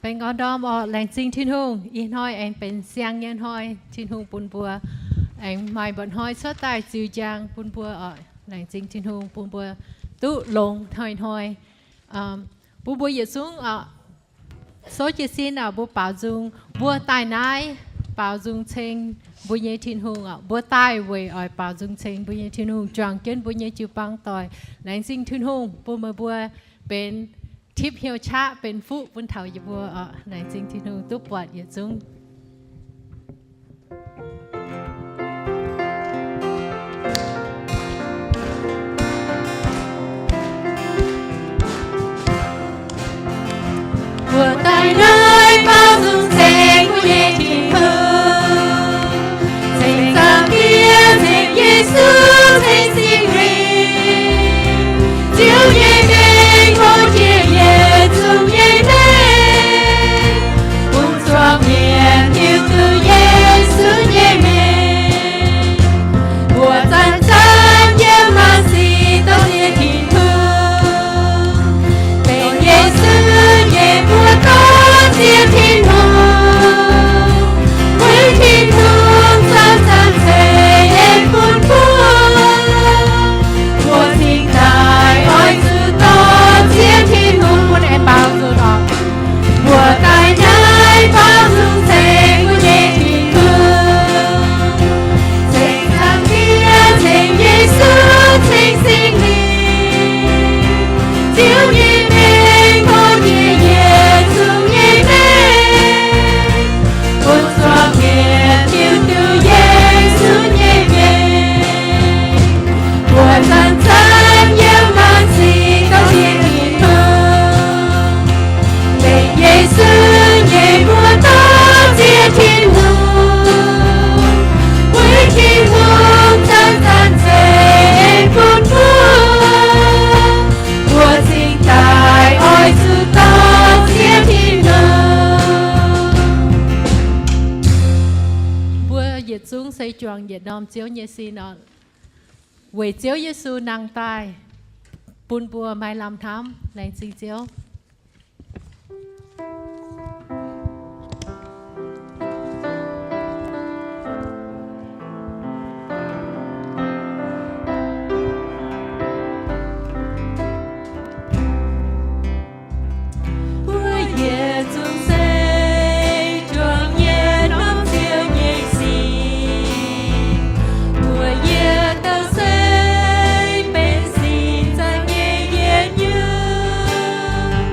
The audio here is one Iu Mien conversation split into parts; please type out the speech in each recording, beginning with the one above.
Baengh orn ndorm orqc. Laengz zingh Tin-Hungh, ih hnoi aengx benx siang nyei hnoi, Tin-Hungh bun mbuo aengx maaih mba'hnoi cuotv daaih ziux njang bun mbuo orqc. Laengz zingh Tin-Hungh bun mbuo duqv longx hnoi-hnoi, bun mbuo yietc zungv orqc, souv jiez sin orqc, mbuo baaux nzung, mbuo daaih naaiv baaux nzung ceng mbuo nyei Tin-Hungh orqc. Mbuo daaih weic oix baaux nzung ceng mbuo nyei Tin-Hungh, juangc jienv mbuo nyei jiu-baang doic. Laengz zingh Tin-Hungh bun meih mbuo benx tipv hnyouv qaqv, benx fuqv bun taux yie mbuo orqc. Laengz zingh Tin-Hungh duqv buatc yietc zungv. Mbuo daaih naaiv baaux nzung ceng mbuo nyei Tin-Hungh, ceng Zaangc Diex, ceng Yesu, ceng Singx Lingh. Ziouv nyei mengh gorngv jiex yietc zungv nyei mengh, bun zuangx mienh hiuv duqv Yesu nyei mengh. Mbuo zanc-zanc yiem maanc sic dorh ziex Tin-Hungh, benx Yesu nyei mbuo dorh ziex Tin-Hungh. Wuov Tin-Hungh zanc-zanc ceix en bun mbuo. Mbuo cingx daaih oix zuqc dorh ziex Tin-Hungh bun aengx baaux nzung orqc. Mbuo daaih naaiv baaux nzung ceng mbuo nyei Tin-Hungh, ceng Zaangc Diex, ceng Yesu, ceng Singx Lingh. Ziouv nyei mengh gorngv jiex yietc zungv nyei mengh, bun zuangx mienh hiuv duqv Yesu nyei mengh. Mbuo zanc-zanc yiem maanc sic dorh ziex Tin-Hungh, benx Yesu nyei mbuo dorh ziex Tin-Hungh. Wuov Tin-Hungh zanc-zanc ceix en bun mbuo. Mbuo cingx daaih oix zuqc dorh ziex Tin-Hungh. Mbuo yietc zungv se juangc yietc norm Ziouv nyei sin orqc. Weic Ziouv Yesu nangh daaih bun mbuo maaih lamh hnamv. Laengz zingh Ziouv. Mbuo yietc zungv se juangc yietc norm Ziouv nyei sin. Mbuo yietc dauh se benx sin zaangc nyei yietc nyungc.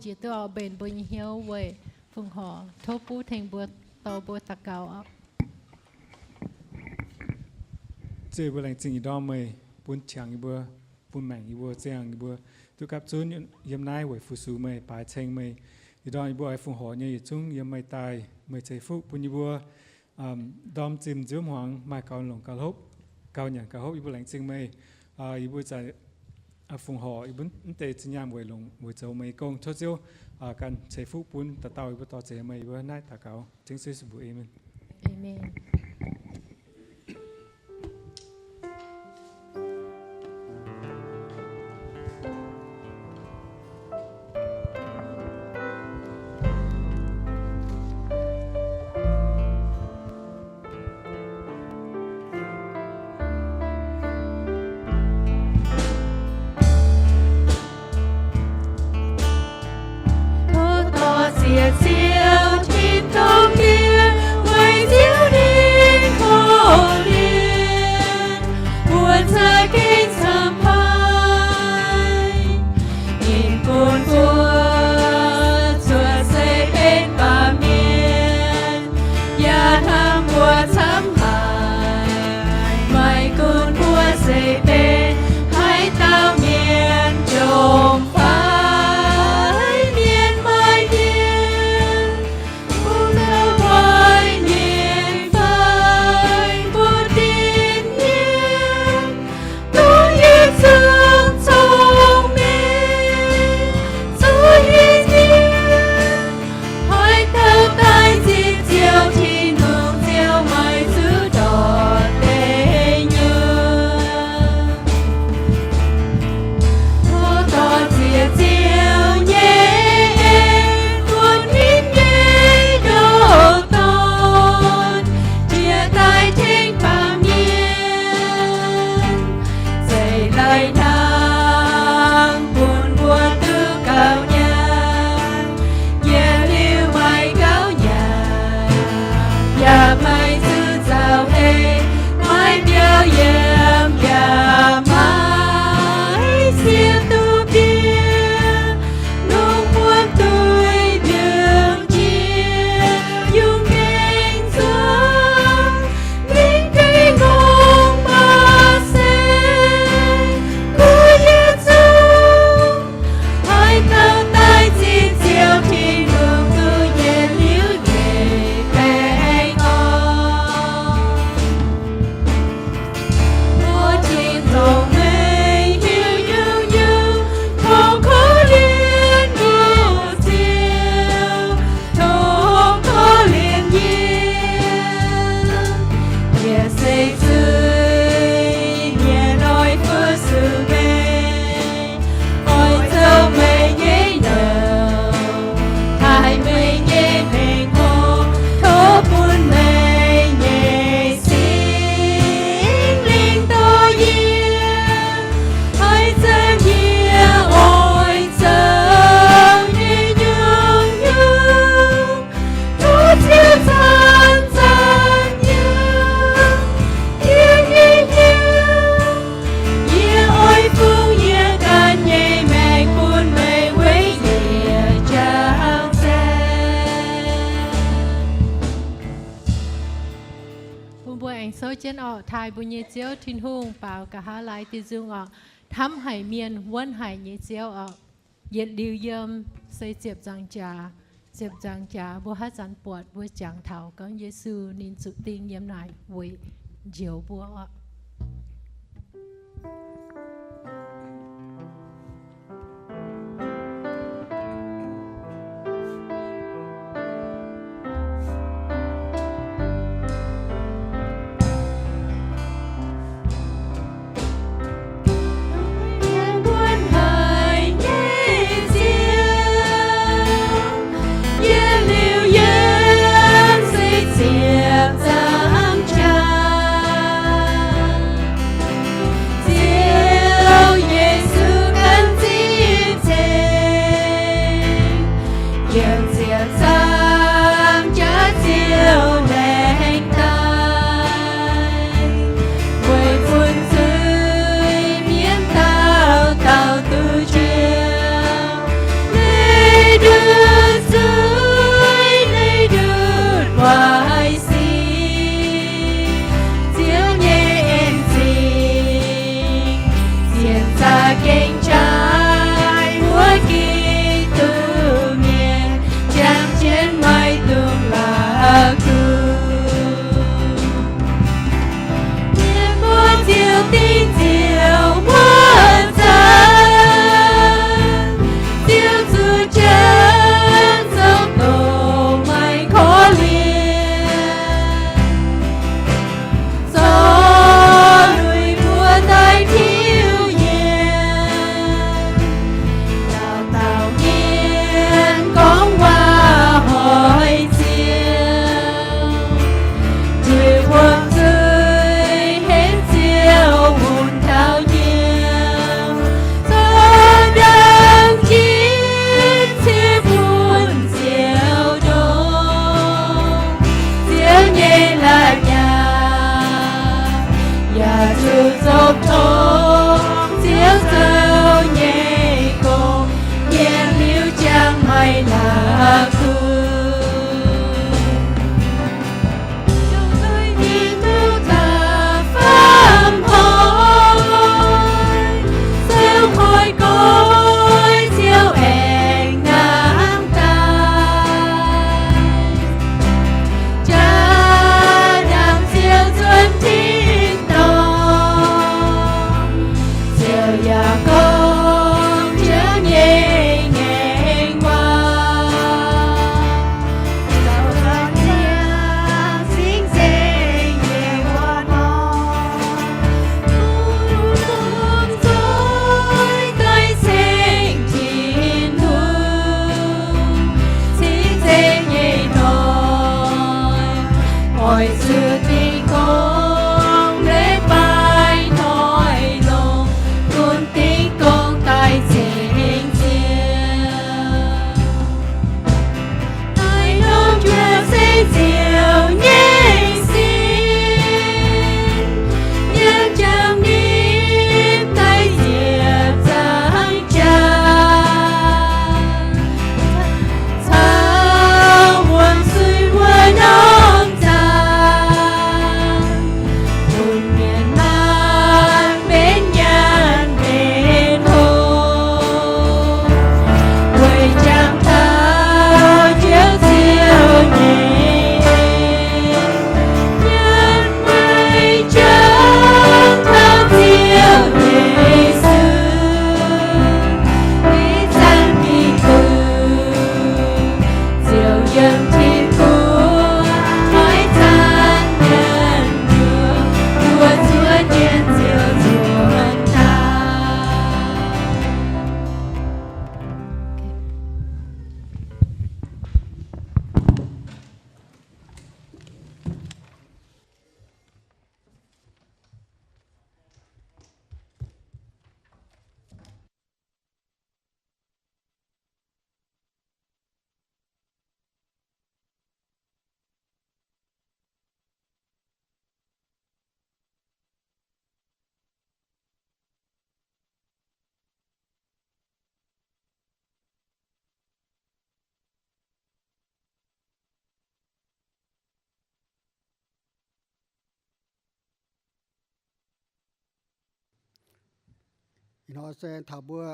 Yie duqv oix mbenc mbuo nyei hnyouv weic fongc horc. Tov buv tengx mbuo, dorh mbuo daux gaux oc. Ziouv, yie mbuo laengz zingh yie ndorm meih bun qangx yie mbuo, bun maengc yie mbuo, ziangh yie mbuo duqv gapv zunv yiem naaiv weic fu-sux meih, baaix ceng meih. Yie ndorm yie mbuo oix fongc horc nyei yietc zungv yiem meih daaih. Meih ceix fuqv bun yie mbuo ndorm zimh nziouv hmuangx maaih gaux longc gaux hopv, gaux nyanc gaux hopv. Yie mbuo laengz zingh meih. Yie mbuo zaqc fongc horc yie mbuo mv deix zinh nyaanh weic longc weic zoux meih nyei gong. Tov Ziouv ganh ceix fuqv bun dauh dauh yie mbuo dorh zeix meih. Yie mbuo naaiv daux gaux dengv Yesu mbuox, aamen. Aamen. Tov dorh ziex Ziouv Tin-Hungh diex, weic Ziouv ninh korv-lienh mbuo za'gengh camv haic. Ninh bun mbuo zuotc seix benx baamh mienh, yaac hnamv mbuo camv haic. Maiv gunv mbuo seix benx haaix dauh mienh, jomc fai mienh maaih mienh, mbuo zoux waaic mienh fai mbuo dinh mienh, duqv yietc zungv cong-mengh, zuqc hiuv nyei. Haaix dauh daaih zipv Ziouv Tin-Hungh, Ziouv maiv zuqc ndortv deic nyuoqc. Tov dorh ziex Ziouv nyei en, bun ninh nyei ndoh Dorn jiex daaih tengx baamh mienh, zeiz laih hnangv bun mbuo duqv gauh nyaanh. Yietc liuz maiv gauh nyaanh, yaac maiv zuqc nzauh heix, maiv biaux yiem, yaac maiv siepv duqv bieqc. Lungh muonz duih mbiungc jiex yungh gaengh nzuonx, mingh gaengh ngongh maaih se kuv yietc zungv. Haaix dauh daaih zipv Ziouv Tin-Hungh, duqv yietc liuz nyei baengh orn. O Tin-Hungh, meih hiuv nyungc-nyungc, tov korv-lienh nyungc-nyungc Ziouv, tov korv-lienh yie. Yie se zuiz-mienh oix fu-sux meih, oix zoux meih nyei nouh, taaih meih nyei mengh orn. Tov bun meih nyei Singx Lingh dorh yie, haih zanc yie oix zoux nyei nyungc-nyungc. Tov Ziouv zanc-zanc yiem yie nyei hnyouv. Yie oix fungx yie ganh nyei maengc bun meih weic yietc jangx zaeqv. Bun mbuo aengx souv jienv orqc. Taaih mbuo nyei Ziouv Tin-Hungh, baaux nqa'haav laaix diuh nzung orqc. Hnamv haic mienh, wuonv haic nyei Ziouv orqc. Yietc liuz yiem se ziepc nzaangc jaax, ziepc nzaangc jaax mbuo haaix zanc buatc, mbuo jangx taux gorngv Yesu ninh zuqc ding yiem naaic weic njoux mbuo orqc. Dingc ziouc wuov zanc, Ziouv zuqc jienv zoux doqc maaih korv-lienh, zorqv lui mbuo daaih tiuv yiem. Dauh dauh mienh gorngv waac hoic Ziouv, njiec wuom-zuiz henv Ziouv wuov taux nyiemc, zorqv ndaangc jiex ciev bun Ziouv ndongc Ziouv nyei la'nyauv, yaac zuqc zoux tongx Ziouv zoux nyei gong, mienh liuz jangx maaih la'kuqv. Ziouv duqv faam-hnoi, Ziouv koiv-goiv, Ziouv aengx nangv daaih. Jaa ndaangc Ziouv nzuonx tin-dorngh, Ziouv yaac gorngv Ziouv nyei ngaengc waac. Dauh dauh ziangh cing-nzengc nyei wuov norm, bun lomh nzoih daaih ceng Tin-Hungh. Cing-nzengc nyei hnoi, oix zuqc dingh gorngv leiz-baaix hnoi longc, bun dingh gorngv daaih ceng Ziouv. Naaiv norm juoz se Ziouv nyei sin, yiem jangx ninh daaih ziepc nzaangc jaax, caux wuom-suiv wuov norm zaangc, bun mienh maanc benx nyaanh benx hlo, weic jangx taux Ziouv, Ziouv nyei nyaanh, weic jangx taux Ziouv Yesu, ih zanc Giduc, Ziouv yiem Tin-Hungh maiv zanc nyanc nduov, mbuo zuov jienv Ziouv nzuonx daaih. Ih hnoi se taux mbuo,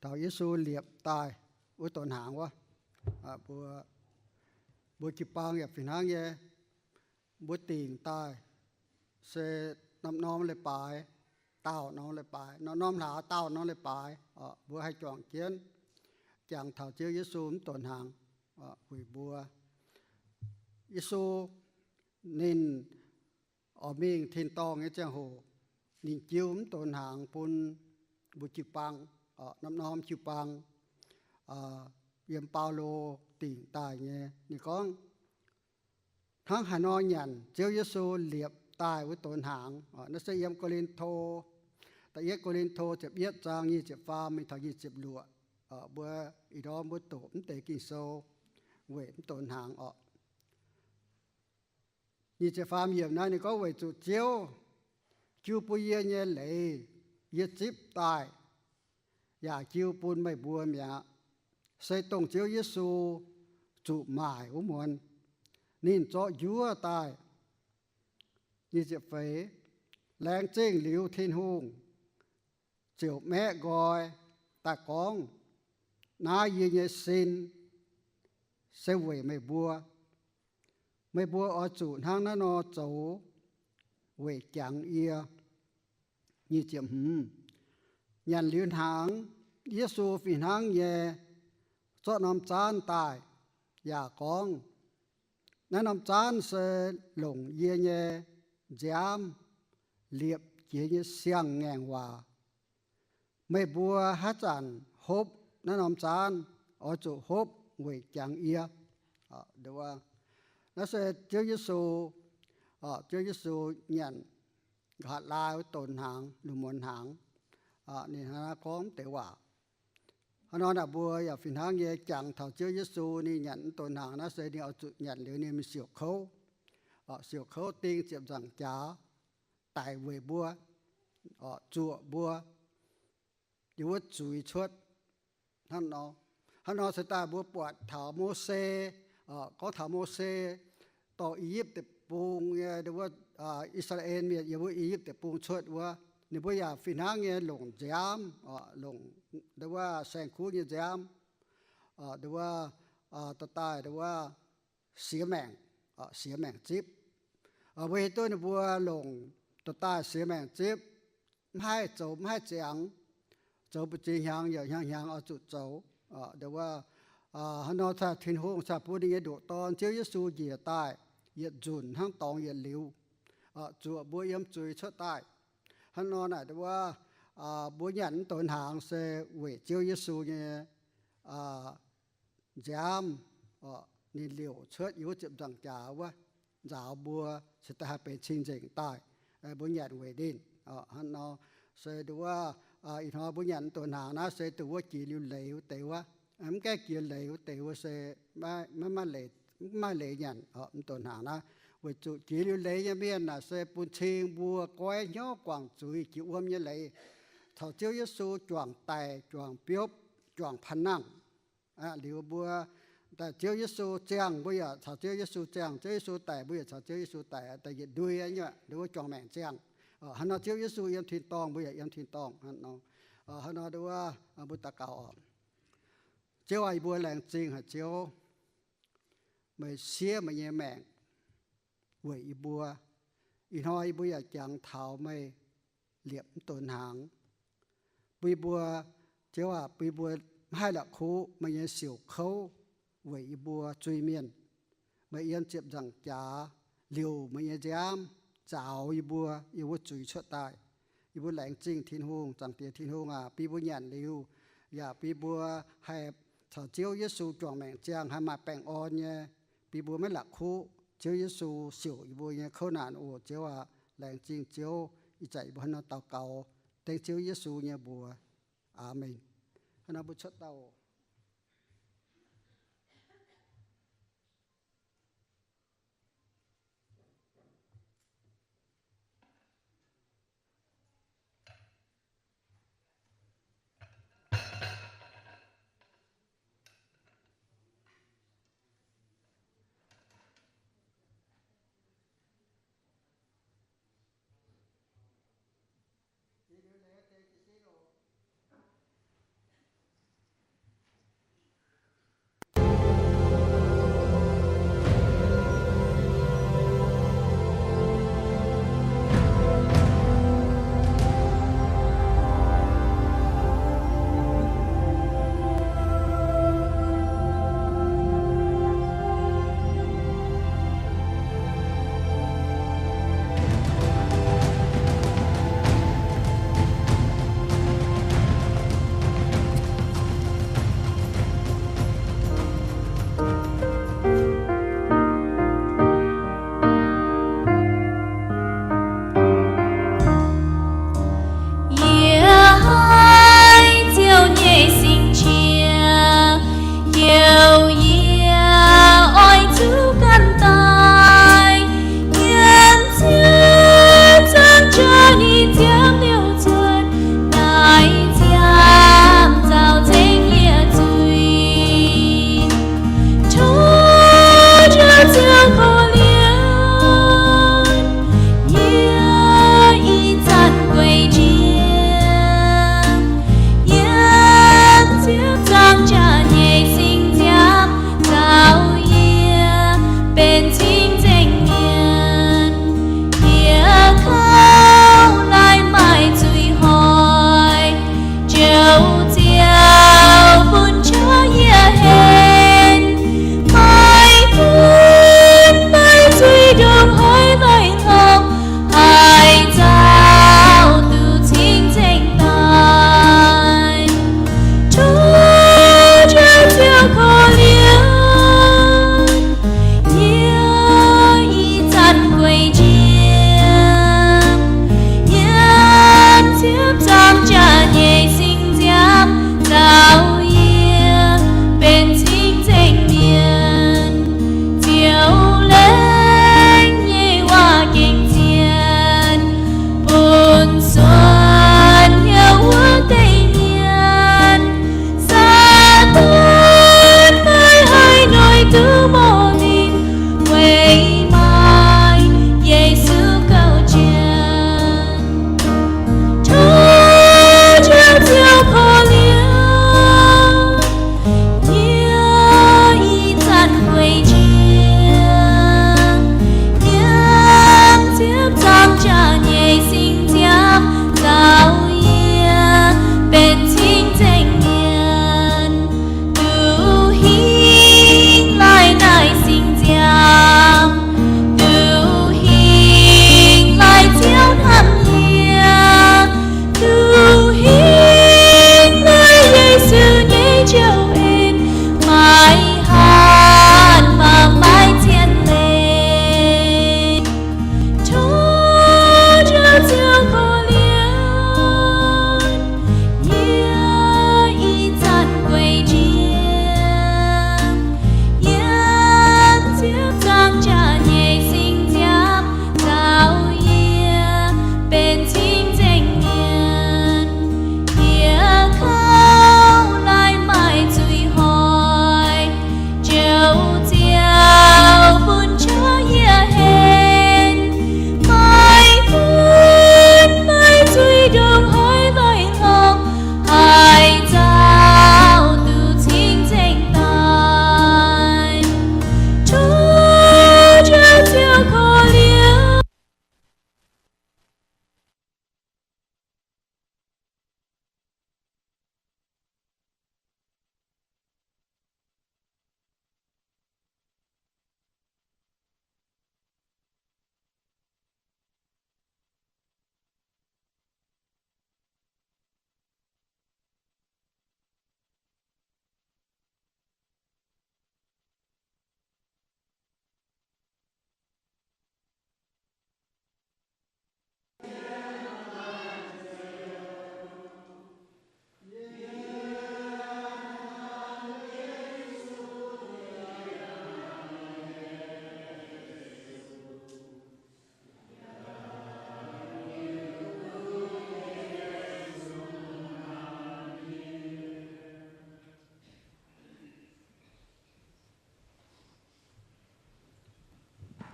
taux Yesu liepc daaih wuov donx hnaangx wuov, mbuo, mbuo jiu-baang yaac fih hnangv nyei. Mbuo dingc daaih se norm-norm leiz-baaix, daauh norm leiz-baaix, norm-norm hlaax daauh norm leiz-baaix, mbuo haih juangc jienv jangx taux Ziouv Yesu mv donx hnaangx weic mbuo. Yesu ninh oix mingh tin-dorngh nyei ziangh hoc, ninh jiu mv donx hnaangx bun mbuo jiu-baang, norm-norm jiu-baang, yiem Baulo dingc daaih nyei. Ninh gorngv, hnangv haaix nor nyanc Ziouv Yesu liepc daaih wuov donx hnaangx. Naaiv se yiem Ko^lin^to, da'yietv Ko^lin^to ziepc yietv zaang nyic ziepc faam mingh taux nyic ziepc luoqc. Mbuo ih ndorm mbuo doqc mv deix Ging-Sou weic mv donx hnaangx orqc. Nyic ziepc faam yiemc naaiv ninh gorngv, weic zuqc Ziouv jiu bun yie nyei leiz yie zipv daaih, yaac jiu bun meih mbuo mi'aqv. Se dongh Ziouv Yesu zuqc maaic wuov muonz, ninh zorqv njuov daaih. Nyic ziepc feix, laengz zingh liuz Tin-Hungh, ziouc maeqv nqoi daaih gorngv, naaiv yie nyei sin se weic meih mbuo. Meih mbuo oix zuqc hnangv naaiv nor zoux. weic jangx yie. Nyic ziepc hmz. Nyanc liuz hnaangx, Yesu fih hnangv nyei zorqv norm zaanv daaih, yaac gorngv, Naaiv norm zaanv se longc yie nyei nziaamv liepc jiez nyei siang-ngaengc waac. Meih mbuo haaix zanc hopv naaiv norm zaanv, oix zuqc hopv weic jangx yie. Naaiv se Ziouv Yesu, Ziouv Yesu nyanc nqa'haav laai wuov donx hnaangx, lungh muonz hnaangx, ninh hnangv naaiv gorngv deix waac. Hnangv nor naaic mbuo yaac fih hnangv nyei jangx taux Ziouv Yesu ninh nyanc wuov donx hnaangx naaiv se ninh oix zuqc nyanc liuz ninh mingh siouc kouv, siouc kouv ding ziepc nzaangc jaax daic weic mbuo, zuoqc mbuo, yiem wuov zuiz cuotv. Hnangv nor, hnangv nor se daaih mbuo buatc taux Mose, gorngv taux Mose dorh I^yipv Deic-Bung nyei, wuov I^saa^laa^en Mienh yiem wuov I^yipv Deic-Bung cuotv wuov, ninh mbuo yaac fih hnangv nyei longc nziaamv, longc wuov saeng-kuv nyei nziaamv, wuov, dorh daaih wuov siex maengc, siex maengc zipv. Weic duqv ninh mbuo longc dorh daaih siex maengc zipv, mv haih zoux mv haih ziangx, zoux mbu'ziex hnyangx yaac hnyangx hnyangx oix zuqc zoux. Wuov, hnangv nor Tin-Hungh cingx bun ninh nyei ndoqc Dorn Ziouv Yesu njiec daaih yietc nzunc hnangv dorngx yietc liuz, zuoqc mbuo yiem zuiz cuotv daaih. Hnangv nor naaic wuov, mbuo nyanc mv donx hnaangx se weic Ziouv Yesu nyei nziaamv, ninh liouc cuotv yiem wuov ziepc nzaangc jaax wuov, nzaaux mbuo cingx daaih haih benx cing-nzengc daaih. Mbuo nyanc weic ninh. Hnangv nor se wuov, ih hnoi mbuo nyanc mv donx hnaangx naaiv se dongh wuov jiex liuz leiz wuov deix wuov. Mv gaengh jiex leiz wuov deix wuov se maiv maaih leiz nyanc mv donx hnaangx naaiv, weic zuqc jiex liuz leiz nyei mienh naaic se bun cing mbuo goiv hnyouv guangc zuiz jiex wuom nyei leiz, caux Ziouv Yesu juangc daic, juangc biopv, juangc panh nangh. Liuz mbuo daaih Ziouv Yesu ziangh, mbuo yaac caux Ziouv Yesu ziangh. Ziouv Yesu daic, mbuo yaac caux Ziouv Yesu daic, daaih yietc ndui nyei, nduov wuov juangc maengc ziangh. Hnangv nor Ziouv Yesu yiem tin-dorngh, mbuo yaac yiem tin-dorngh. Hnangv nor, hnangv nor nduov, mbuo daux gaux oc. Ziouv aac, yie mbuo laengz zingh haic Ziouv, meih siev meih nyei maengc weic yie mbuo. Ih hnoi yie mbuo yaac jangx taux meih liepc mv donx hnaangx, bun yie mbuo, Ziouv aac, bun yie mbuo maiv haih la'kuqv meih nyei siouc kouv weic yie mbuo zuiz-mienh. Meih yiem ziepc nzaangc jaax liouc meih nyei nziaamv nzaaux yie mbuo yiem wuov zuiz cuotv daaih. Yie mbuo laengz zingh Tin-Hungh. Zaangc Diex Tin-Hungh aac, bun yie mbuo nyanc liuz, yaac bun yie mbuo haih caux Ziouv Yesu juangc maengc ziangh, haih maaih baengh orn nyei, bun yie mbuo maiv la'kuqv Ziouv Yesu siouc yie mbuo nyei kouv naanc oc. Ziouv aac, laengz zingh Ziouv. Ih zanc yie mbuo hnangv nor daux gaux dengv Ziouv Yesu nyei mbuox. Aamen. Hnangv nor mbuo cuotv dauh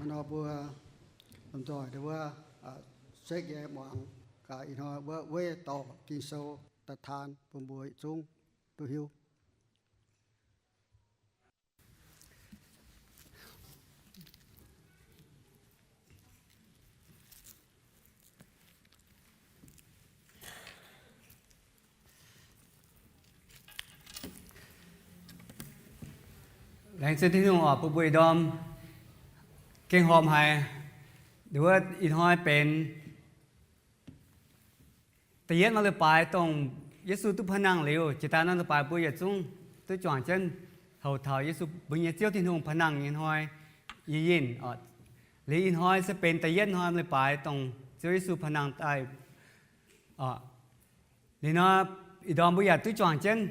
Nor mbuo lomh nzoih wuov, sekv nyei muangx gaax ih hnoi wuov weiv dorh Ging-Sou daaih taan bun mbuo yietc zungv duqv hiuv. Laengz zingh Tin-Hungh oc, bun mbuo ih ndorm gengh horpc haic. Nduov ih hnoi benx da'yietv norm leiz-baaix dongh Yesu duqv paan nangh liuz, jiex daaih norm leiz-baaix mbuo yietc zungv duqv juangc jienv houc taux Yesu mbuo nyei Ziouv Tin-Hungh paan nangh nyei hnoi. Yie yinh, liuz ih hnoi se benx da'yietv hnoi leiz-baaix dongh Ziouv Yesu paan nangh daaih. Liuz nor, ih ndorm mbuo yaac duqv juangc jienv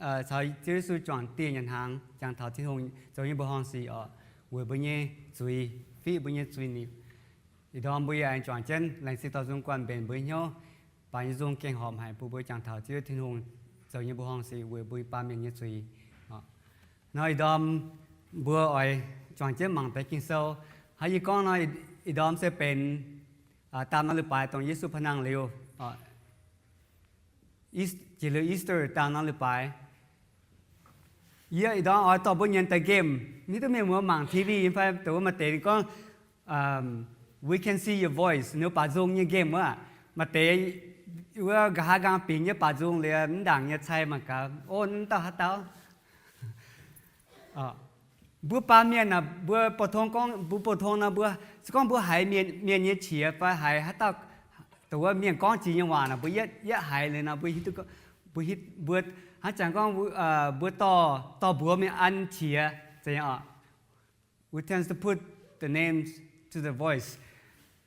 caux Ziouv Yesu juangc dieh nyanc hnaangx, jangx taux Tin-Hungh zoux nyei mbuoqc horngh sic oc, weic mbuo nyei zuiz, fiqv mbuo nyei zuiz-nipc. Ih ndorm mbuo yaac aengx juangc jienv laengz zingh dorh nzung guanh mbenc mbuo hnyouv, baac nyei nzung gengh horpc haic bun mbuo jangx taux Ziouv Tin-Hungh zoux nyei mbuoqc horngh sic weic mbuo baamh mienh nyei zuiz. Nor ih ndorm mbuo oix juangc jienv mangc deix Ging-Sou. Hnangv yie gorngv nor, ih ndorm se benx daam norm leiz-baaix dongh Yesu paan nangh liuz, jiex liuz Easter daam norm leiz-baaix. Yie ih ndorm oix dorh mbuo nyienz deix nqemh. Hiuv duqv mienh muoz mangc T V fai dongh wuov maaih deix gorngv We Can See Your Voice, ninh mbuo baaux nzung nyei nqemh wuov. Maaih deix wuov nqa'haav nqaang bingx nyei baaux nzung liuz mv ndaangc nyei cai mangc gaax, o, mv dauh haaix dauh. Mbuo baamh mienh aah, mbuo pou-tong gorngv, mbuo pou-tong nor, mbuo se gorngv mbuo haiz mienh nyei qiex fai haiz haaix dauh, dongh wuov mienh gorngv jiex nyei waac nor, mbuo yietv haiz liuz nor, mbuo, mbuo hnangv jangx gorngv mbuo dorh, dorh mbuox mienh an qiex, zeiz nyei oc. We tend to put the names to the voice.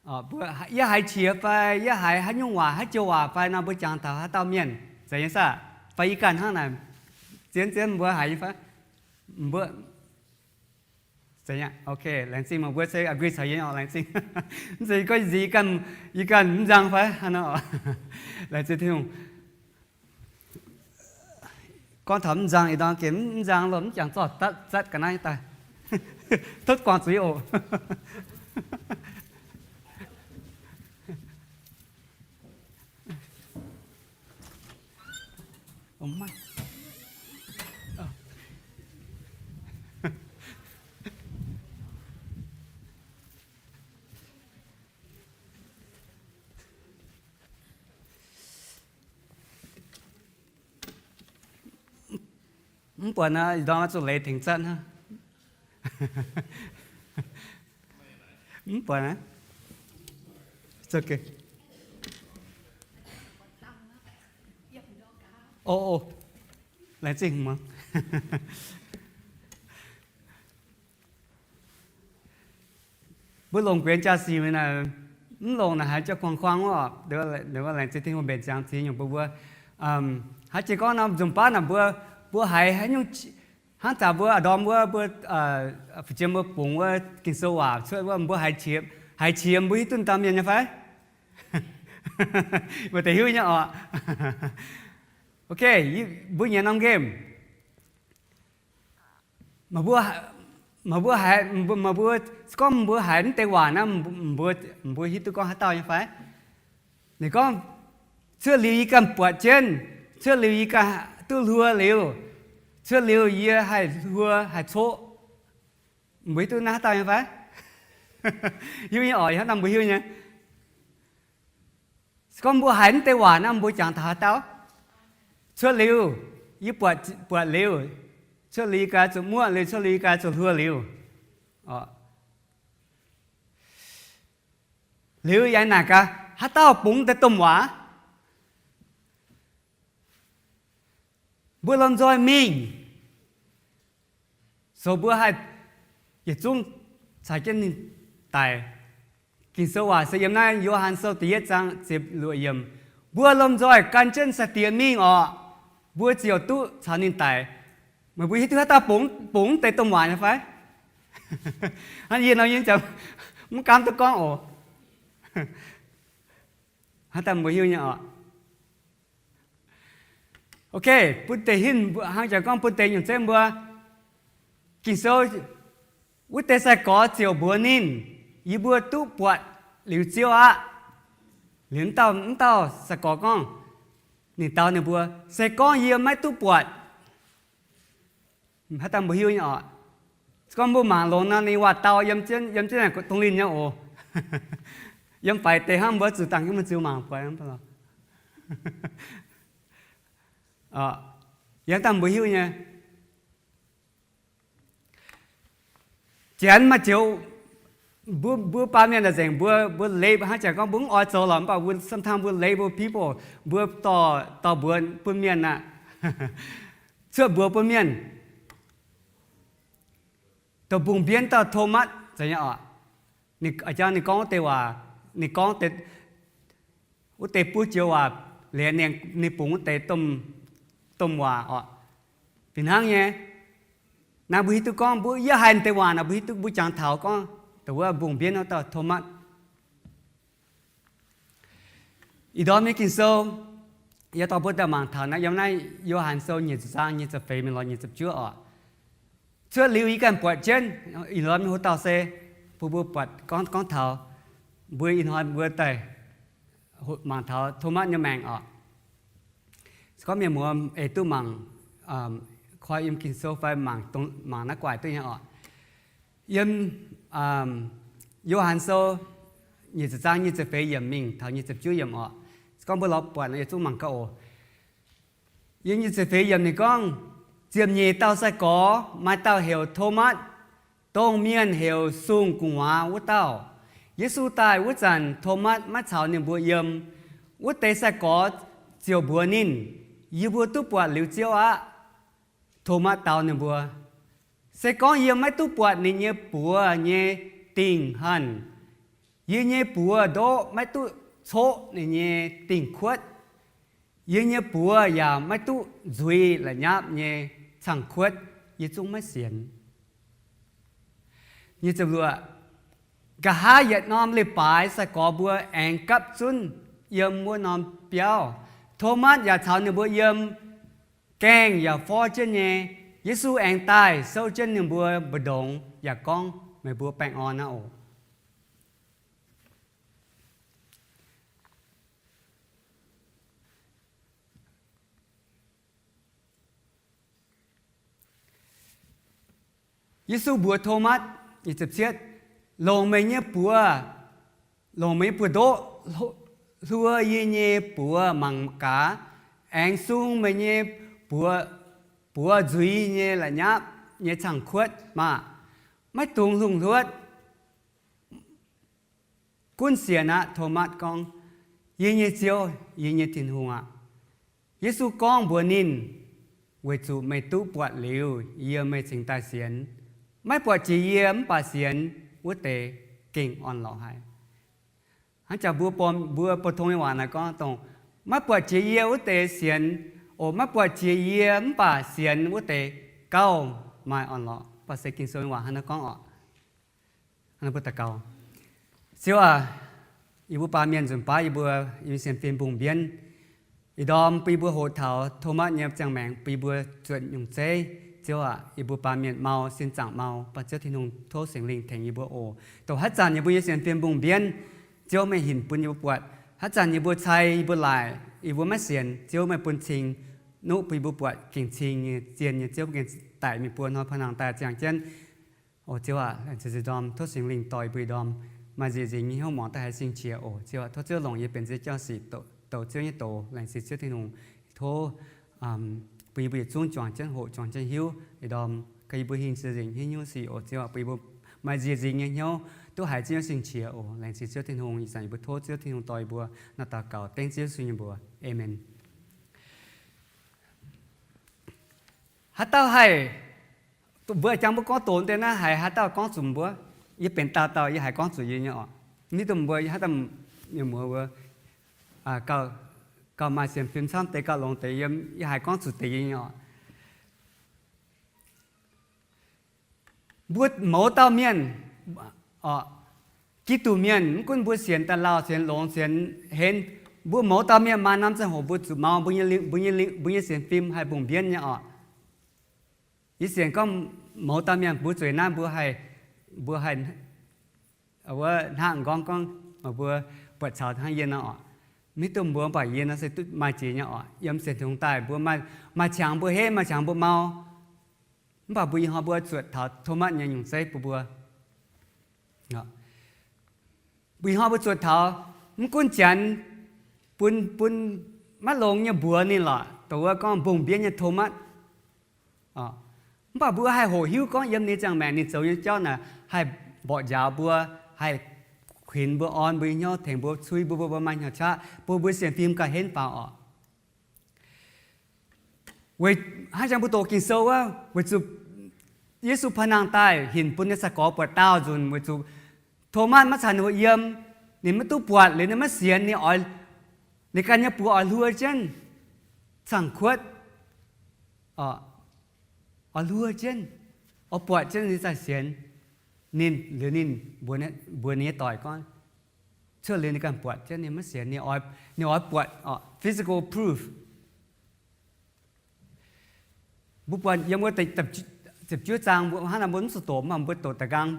Yietv haiz qiex fai yietv haiz haaix nyungc waac, haaix joux waac fai nor, mbuo jangx taux haaix dauh mienh, zeiz nyei saah? Fai yie ganh hnangv naaic, zien zien mbuo haiz nyei fai? Mbuo, zeiz nyei, ok, laengz zingh meih mbuo se agree caux yie, laengz zingh. Mv zeiz gorngv nziex yie ganh, yie ganh mv nzang fai hnangv nor. Laengz zingh Tin-Hungh. Gorngv taux mv nzang, ih ndorm gengh mv nzang lorqc, mv jangx zorqv zatv ga'naaiv daaih. Tov guangc zuiz oc. Mv buatc naaiv, ih ndorm zuqc leiz tengx zatv hnangv. Mv buatc naaiv. It's okay. O, o. Laengz zingh muangx. Mbuo longc guenx jaa-sic mingh naaic, mv longc naaic haiz jauv kuangx-kuangx oc. Laengz zingh Tin-Hungh mbenc ziangx ziex nyungc bun mbuo. Haaix jiex gorngv norm nzunc baav naaic mbuo, mbuo haiz haaix nyungc, hnangv zanc mbuo a'ndorm wuov, mbuo fu'jueiv mbuo bungx wuov Ging-Sou waac cuotv wuov, mbuo haiz qiex, haiz qiex mbuo hiuv duqv dauh mienh nyei fai? Maaih deix hiuv nyei oc. Ok, mbuo nyienz norm nqemh. Mbuo, mbuo haiz, mbuo, mbuo, se gorngv mbuo haiz mv deix waac naaiv, mbuo, mbuo hiuv duqv gorngv haaix dauh nyei fai? Ninh gorngv, cuotv liuz yie ganh buatc jienv, cuotv liuz yie ganh duqv hluo liuz, cuotv liuz yie haih hluo haih coqv. Mbuo hiuv duqv naaiv haaix dauh nyei fai? Hiuv nyei oc, ih hnangv naaiv mbuo hiuv nyei. Se gorngv mbuo haiz mv deix waac naaiv, mbuo jangx taux haaix dauh? Cuotv liuz, yie buatc, buatc liuz, cuotv liuz yie ganh zuqc muoqv liuz, cuotv liuz yie ganh zuqc hluo liuz. Liuz yaac naaic gaax, haaix dauh bungx deix domh waac? Mbuo lomh nzoih mingh, zoux mbuo haih yietc zungv caux jienv ninh daic. Ging-Sou waac se yiem naaiv Yo^han Sou da'yietv zaang ziepc luoqc yiemc, mbuo lomh nzoih gan jienv sai-diex mingh orqc, mbuo ziouc duqv caux ninh daic. Meih mbuo hiuv duqv haaix dauh bungx, bungx deix domh waac nyei fai? Hnangv yie nor, yie mv gaamv duqv gorngv oc. Haaix dauh mbuo hiuv nyei oc. Ok, bun deix hinv, hnangv jangx gorngv bun deix nyungc zeiv mbuo Ging-Sou Wuov deix sai-gorx ziouc mbuox ninh, Yie mbuo duqv buatc liuz Ziouv aqv. Liuz mv dauh, mv dauh sai-gorx gorngv, ninh dau ninh mbuo, Se gorngv yie maiv duqv buatc, haaix dauh mbuo hiuv nyei oc. Se gorngv mbuo mangc longx nor, ninh waac-dau yiem jienv, yiem jienv naaic dongh linh nyei oc. Yiem faix deix hnangv, mbuo zuqc dangh jienv mbuo ziux mangc buatc. Yiem dangh mbuo hiuv nyei. Janx maaih joux, mbuo, mbuo baamh mienh la'nzengc, mbuo, mbuo leiz hnangv jangx gorngv mbuo mv oix zoux lorqc, mv baac mbuo sometimes mbuo label people, mbuo dorh, dorh mbuox bun mienh aqv. Cuotv mbuox bun mienh, dongh mbungh mbienv dauh Tomatv, zeiz nyei oc. Ninh, jang ninh gorngv wuov deix waac, ninh gorngv deix, wuov deix buov joux waac, liuz ninh, ninh bungx wuov deix domh, domh waac oc. Fih hnangv nyei, naaiv mbuo hiuv duqv gorngv mbuo yie haiz deix waac naaic, mbuo hiuv duqv mbuo jangx taux gorngv dongh wuov mbungh mbienv wuov dauh Tomatv. Ih ndorm nyei Ging-Sou, yie dorh mbuo daaih mangc taux naaiv, yiem naaiv Yo^han Sou nyic ziepc zaang nyic ziepc feix mingh lorz nyic ziepc juov oc. Cuotv liuz yie ganh buatc jienv, ih ndorm nyei hoc dauh se bun mbuo buatc gorngv, gorngv taux mbuo ih hnoi mbuo daaih mangc taux Tomatv nyei maengc oc. Se gorngv mienh muoz eix duqv mangc, koi yiem Ging-Sou fai mangc, mangc naaiv guaaic duqv nyei oc. Yiem Yo^han Sou nyic ziepc zaang nyic ziepc feix yiemc mingh taux nyic ziepc juov yiemc oc. Se gorngv mbuo lorz buatc nor, yietc zungv mangc gaax oc. Yiem nyic ziepc feix yiemc ninh gorngv, Ziepc nyeic dauh sai-gorx maaih dauh heuc Tomatv, dongh mienh heuc Sung-Gu'nguaaz wuov dauh. Yesu daaih wuov zanc, Tomatv maiv caux ninh mbuo yiem. Wuov deix sai-gorx ziouc mbuox ninh, Yie mbuo duqv buatc liuz Ziouv aqv. Tomatv dau ninh mbuo, Se gorngv yie maiv duqv buatc ninh nyei buoz nyei dingh hanh, yie nyei buoz ndoqv maiv duqv coqv ninh nyei dingh kuotv, yie nyei buoz yaac maiv duqv nzuiz la'nyapv nyei cang-kuotv, yie zungv maiv sienx. Nqa'haav yietc norm leiz-baaix sai-gorx mbuo aengx gapv zunv yiem wuov norm biauv. Tomatv yaac caux ninh mbuo yiem. Gaengh yaac forv jienv nyei. Yesu aengx daaih souv jienv ninh mbuo mbu'ndongx yaac gorngv, Meih mbuo baengh orn aqv oc. Yesu mbuox Tomatv, Longc meih nyei buoz, longc meih nyei buoz-ndoqv hluo yie nyei buoz mangc gaax, aengx sung meih nyei buoz, buoz nzuiz nyei la'nyapv nyei cang-kuotv maah! Maiv dungx hlungh hluotv. Gunv sienx aqv. Tomatv gorngv, Yie nyei Ziouv, yie nyei Tin-Hungh aqv. Yesu gorngv mbuox ninh, Weic zuqc meih duqv buatc liuz yie, meih cingx daaih sienx. Maiv buatc jiex yie mv baac sienx wuov deix gengh orn-lorqc haic. Hnangv jaax mbuo, mbuo pou-tong nyei waac naaic gorngv dongh, Maiv buatc jiex yie wuov deix sienx, o, maiv buatc jiex yie mv baac sienx wuov deix gauh maaih orn-lorqc. Mv baac se Ging-Sou nyei waac hnangv naaiv gorngv oc. Ziouv aac, yie mbuo baamh mienh nzunc baav yie mbuo, yie mbuo sienx fim mbungh mbienv. Ih ndorm bun yie mbuo hoqc taux Tomatv nyei ziangh maengc, bun yie mbuo zuotc nyungc zeiv. Ziouv aac, yie mbuo baamh mienh mau, sin zaangc mau, baac Ziouv Tin-Hungh tov Singx Lingh tengx yie mbuo oc. Dongh haaix zanc yie mbuo nyei sienx fim mbungh mbienv, Ziouv meih hinc bun yie mbuo buatc. Haaix zanc yie mbuo cai, yie mbuo laaic, yie mbuo maiv sienx, Ziouv meih bun cing nuqv bun yie mbuo buatc gengh cing nyei, zien nyei. Ziouv gengh daic mingh buo hnoi paan hnaangx daaih ziangh jienv. O Ziouv aac, laengz zingh ndorm tov Singx Lingh dorh yie mbuo ih ndorm maaih nziex nzingx nyei hnyouv muangx daaih haiz sing-qiex oc. Ziouv aac, tov Ziouv longc yie benx nziex jauv-sic doqc Ziouv nyei doz. Laengz zingh Ziouv Tin-Hungh. Tov bun yie mbuo yietc zungv juangc jienv hoqc, juangc jienv hiuv ih ndorm, gaax yie mbuo hingh nziex nzingx nyei hnyouv sic oc. Ziouv aac, bun yie mbuo maaih nziex nzingx nyei hnyouv duqv haiz Ziouv nyei sing-qiex oc. Laengz zingh Ziouv Tin-Hungh. Ih zanc yie mbuo tov Ziouv Tin-Hungh dorh yie mbuo. Naaiv daux gaux dengv Ziouv Yesu nyei mbuox. Aamen. Haaix dauh haih, mbuo jangx mbuo gorngv doqc deix naaiv, haiz haaix dauh gorngv zuqc mbuo? Yie benx dauh dauh yie haiz gorngv zuqc yie nyei oc. Mv hiuv duqv mbuo haaix dauh mienh muoz wuov, gauh maaih sienx fim camv deix, gauh longx deix yiem, yie haiz gorngv zuqc deix yie nyei oc. Mbuo mouz dauh mienh, Giduc mienh, mv gunv mbuo sienx daaih lauh, sienx longx, sienx henv, mbuo mouz dauh mienh maaih norm ziangh hoc mbuo zuqc mau, mbuo nyei, mbuo nyei sienx fim haih mbungh mbienv nyei oc. Yie sienx gorngv mouz dauh mienh mbuo zueiz naaiv mbuo haih mbuo haih hnangv m'nqorngv gorngv, mbuo buatc caux hnangv yie nor oc, maiv duqv mbuo, mv baac yie nor se duqv maaih jiex nyei oc. Yiem sienx tongx daaih mbuo maaih qangx mbuo henv, maaih qangx mbuo mau, mv baac mbuo ih hnoi mbuo zuotc taux Tomatv nyei nyungc zeiv bun mbuo. Mbuo ih hnoi mbuo zuotc taux, mv gunv Janx bun, bun maiv longx nyei mbuox ninh lorqc, dongh wuov gorngv mbungh mbienv nyei Tomatv. Mv baac mbuo haih hoqc hiuv gorngv yiem ninh ziangh maengc ninh zoux nyei jauv naaic haih mborqv njaaux mbuo, haih kuinx mbuo, orn mbuo nyei hnyouv, tengx mbuo, cui mbuo, mbuo, mbuo maaih hnyouv qaqv, bun mbuo sienx fim gauh henv faaux oc. Weic hnangv jang mbuo doqc Ging-Sou wuov, weic zuqc Yesu paav nangh daaih hinc bun nyei sai-gorx buatc daauh nzunc, weic zuqc Tomatv maiv caux ninh mbuo yiem, ninh maiv duqv buatc liuz ninh maiv sienx, ninh oix, ninh ganh nyei buoz oix hluo jienv, cangx kuotv, oix hluo jienv, oix buatc jienv ninh zaih sienx. Ninh liuz ninh mbuox ninh nyei doic gorngv, cuotv liuz ninh ganh buatc jienv, ninh maiv sienx, ninh oix buatc physical proof. Mbuo buatc yiem wuov ziepc juov zaang, hnangv naaiv mbuo mv zuqc doqc, mv baac mbuo doqc da'nqaang.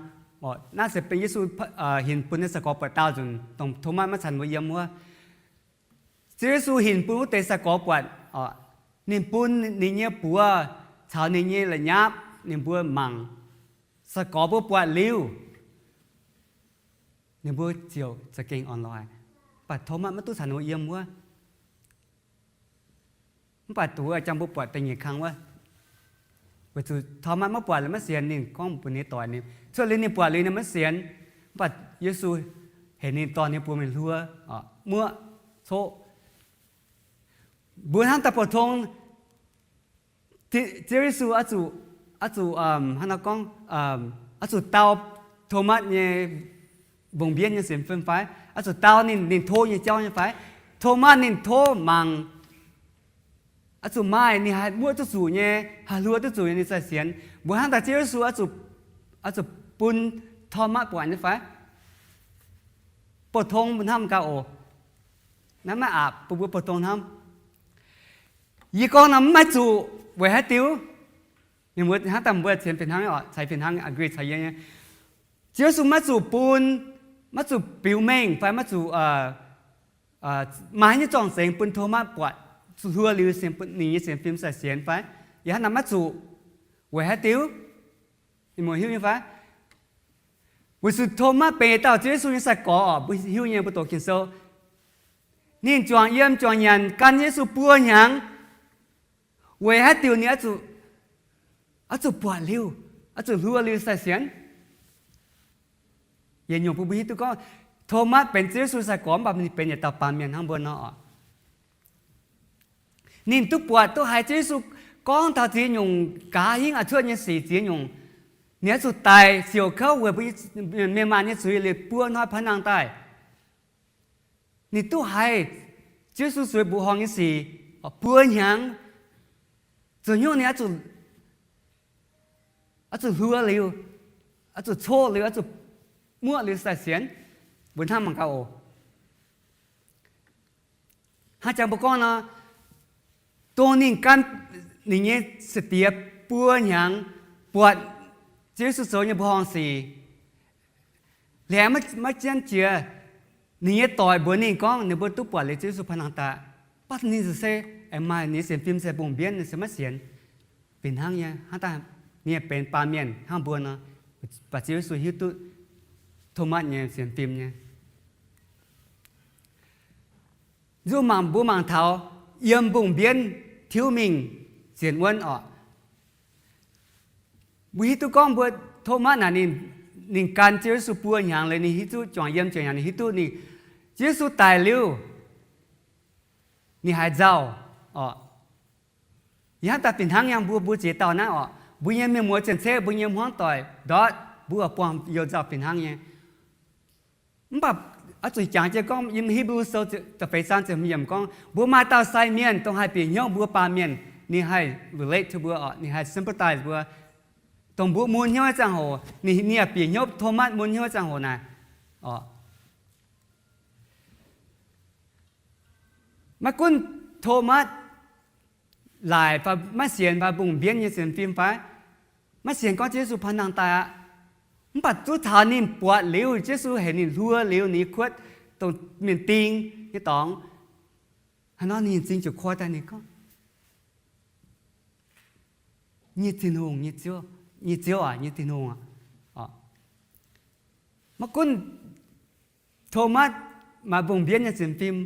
Naaiv se benx Yesu hinc bun nyei sai-gorx buatc daauh nzunc, dongh Tomatv maiv caux ninh mbuo yiem wuov. Ziouv Yesu hinc bun wuov deix sai-gorx buatc, ninh bun ninh nyei buoz caux ninh nyei la'nyapv ninh mbuo mangc. Sai-gorx mbuo buatc liuz, ninh mbuo ziouc za'gengh orn-lorqc. Mv baac Tomatv maiv duqv caux ninh mbuo yiem wuov. Mv baac dongh wuov jang mbuo buatc da'nyeic kang wuov, weic zuqc Tomatv maiv buatc liuz maiv sienx, ninh gorngv mbuox ninh nyei doic, ninh cuotv liuz ninh buatc liuz ninh maiv sienx. Mv baac Yesu heuc ninh dorh ninh buoz mingh hluo, muoqv, coqv. Mbuo hnamv daaih pou-tong, Ziouv Yesu oix zuqc, hnangv nor gorngv, oix zuqc dau Tomatv nyei mbungh mbienv nyei sienx fim fai? Oix zuqc dau ninh, ninh tov nyei jauv nyei fai? Tomatv ninh tov mangc, oix zuqc maaih ninh haih muoqv duqv zuqc nyei, haih hluo duqv zuqc nyei ninh zaih sienx. Mbuo hnamv daaih Ziouv Yesu oix zuqc bun Tomatv buatc nyei fai? Pou-tong mbuo hnamv gaax oc. Naaiv maiv aqc bun mbuo pou-tong hnamv. Yie gorngv nor mv maaih zuqc weic haaix diuc? Mienh muoz hnamv daaih mbuo ceix fih hnangv, ceix fih hnangv agree caux yie nyei. Ziouv Yesu maiv zuqc bun, maiv zuqc biux mengh fai maiv zuqc maaih haaix nyungc zorng-zengx bun Tomatv buatc, zuqc hluo liuz ninh nyei sienx fim zaih sienx fai? Yie hnamv naaiv maiv zuqc. Weic haaix diuc? Mienh muoz hiuv nyei fai? Weic zuqc Tomatv benx dauh Ziouv Yesu nyei sai-gorx oc, mbuo hiuv nyei, mbuo doqc Ging-Sou. Ninh juangc yiem juangc nyanc gan Yesu buo hnyangx. Weic haaix diuc ninh oix zuqc buatc liuz, oix zuqc hluo liuz zaih sienx? Yietc nyungc bun mbuo hiuv duqv gorngv Tomatv benx Ziouv Yesu sai-gorx, mv baac ninh benx yietc dauh baamh mienh hnangv mbuo nor oc. Ninh duqv buatc duqv haiz Ziouv Yesu gorngv taux ziex nyungc gaax hingv a'cuotv nyei sic ziex nyungc. Ninh oix zuqc daic siouc kouv weic mbuo mienh maanh nyei zuiz liuz buo hnoi paav nangh daaih. Ninh duqv haiz Ziouv Yesu zueiz mbuoqc horngh nyei sic buo hnyangx. Zuqc hnyouv ninh oix zuqc hluo liuz, oix zuqc coqv liuz, oix zuqc muoqv liuz zaih sienx. Mbuo hnamv mangc gaax oc. Hnangv jangx mbuo gorngv nor, dongh ninh gan ninh nyei sai-diex buo hnyangx buatc Ziouv Yesu zoux nyei mbuoqc horngh sic, liuz maiv jienv jiex, ninh nyei doic mbuox ninh gorngv ninh mbuo duqv buatc liuz Ziouv Yesu paav nangh daaih, mv baac ninh se aengx maaih ninh nyei sienx fim se mbungh mbienv, ninh se maiv sienx. Fih hnangv nyei, hnangv daaih ninh benx baamh mienh hnangv mbuo nor, baac Ziouv Yesu hiuv duqv Tomatv nyei sienx fim nyei. Nzunc mangc, mbuo mangc taux yiem mbungh mbienv tiuv mingh zienx wuonv oc. Mbuo hiuv duqv gorngv mbuo Tomatv naaic ninh, ninh gan Ziouv Yesu buo hnyangx liuz ninh hiuv duqv juangc yiem juangc hnyangx ninh hiuv duqv ninh, Ziouv Yesu daic liuz, ninh haiz nzauh oc. Yie hnamv daaih fih hnangv yangh mbuo, mbuo ziex dauh naaiv oc, mbuo nyei mienh muoz cien-ceqv, mbuo nyei hmuangv doic ndortv, mbuo buangh you nzauh fih hnangv nyei. Mv baac oix zuqc jangx jienv gorngv yiem Hipv^lu Sou da'feix zaang ziepc hmz yiemc gorngv mbuo maaih dauh sai mienh dongh haih bieqc hnyouv mbuo baamh mienh, ninh haih relate to mbuo oc, ninh haih sympathize mbuo. Dongh mbuo mun hnyouv nyei ziangh hoc, ninh, ninh yaac bieqc hnyouv Tomatv mun hnyouv nyei ziangh hoc naaic oc. Maiv gunv Tomatv laaic fai maiv sienx fai mbungh mbienv nyei sienx fim fai, maiv sienx gorngv Ziouv Yesu paav nangh daaih aqv, Mv baac zuov taux ninh buatc liuz, Yesu heuc ninh hluo liuz, ninh nyei kuotv dongh mienh ding nyei dorngx, haaix nor ninh nyei m'zing ziouc koi daaih, ninh gorngv, Nyei Tin-Hungh, nyei Ziouv, nyei Ziouv aac, nyei Tin-Hungh aac. Maiv gunv Tomatv maaih mbungh mbienv nyei sienx fim,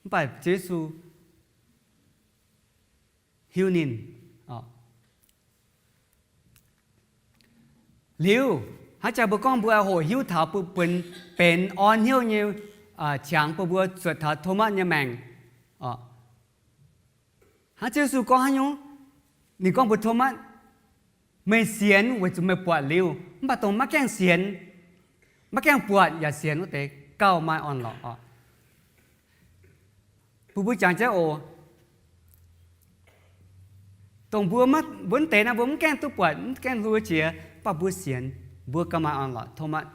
mv baac Yesu hiuv ninh. Liuz, hnangv jaax mbuo gorngv mbuo hoqc hiuv taux bun benx, benx orn hnyouv nyei qangx bun mbuo zuotc taux Tomatv nyei maengc. Hnangv Yesu gorngv haaix nyungc? Ninh gorngv mbuox Tomatv, Meih sienx weic zuqc meih buatc liuz, mv baac dongh maiv gaengh sienx, maiv gaengh buatc yaac sienx wuov deix gauh maaih orn-lorqc oc. Bun mbuo jangx jienv oc. Dongh mbuo, mbuo mv deix naaiv mbuo mv gaengh duqv buatc, mv gaengh hluo jiex, mv baac mbuo sienx, mbuo gauh maaih orn-lorqc. Tomatv,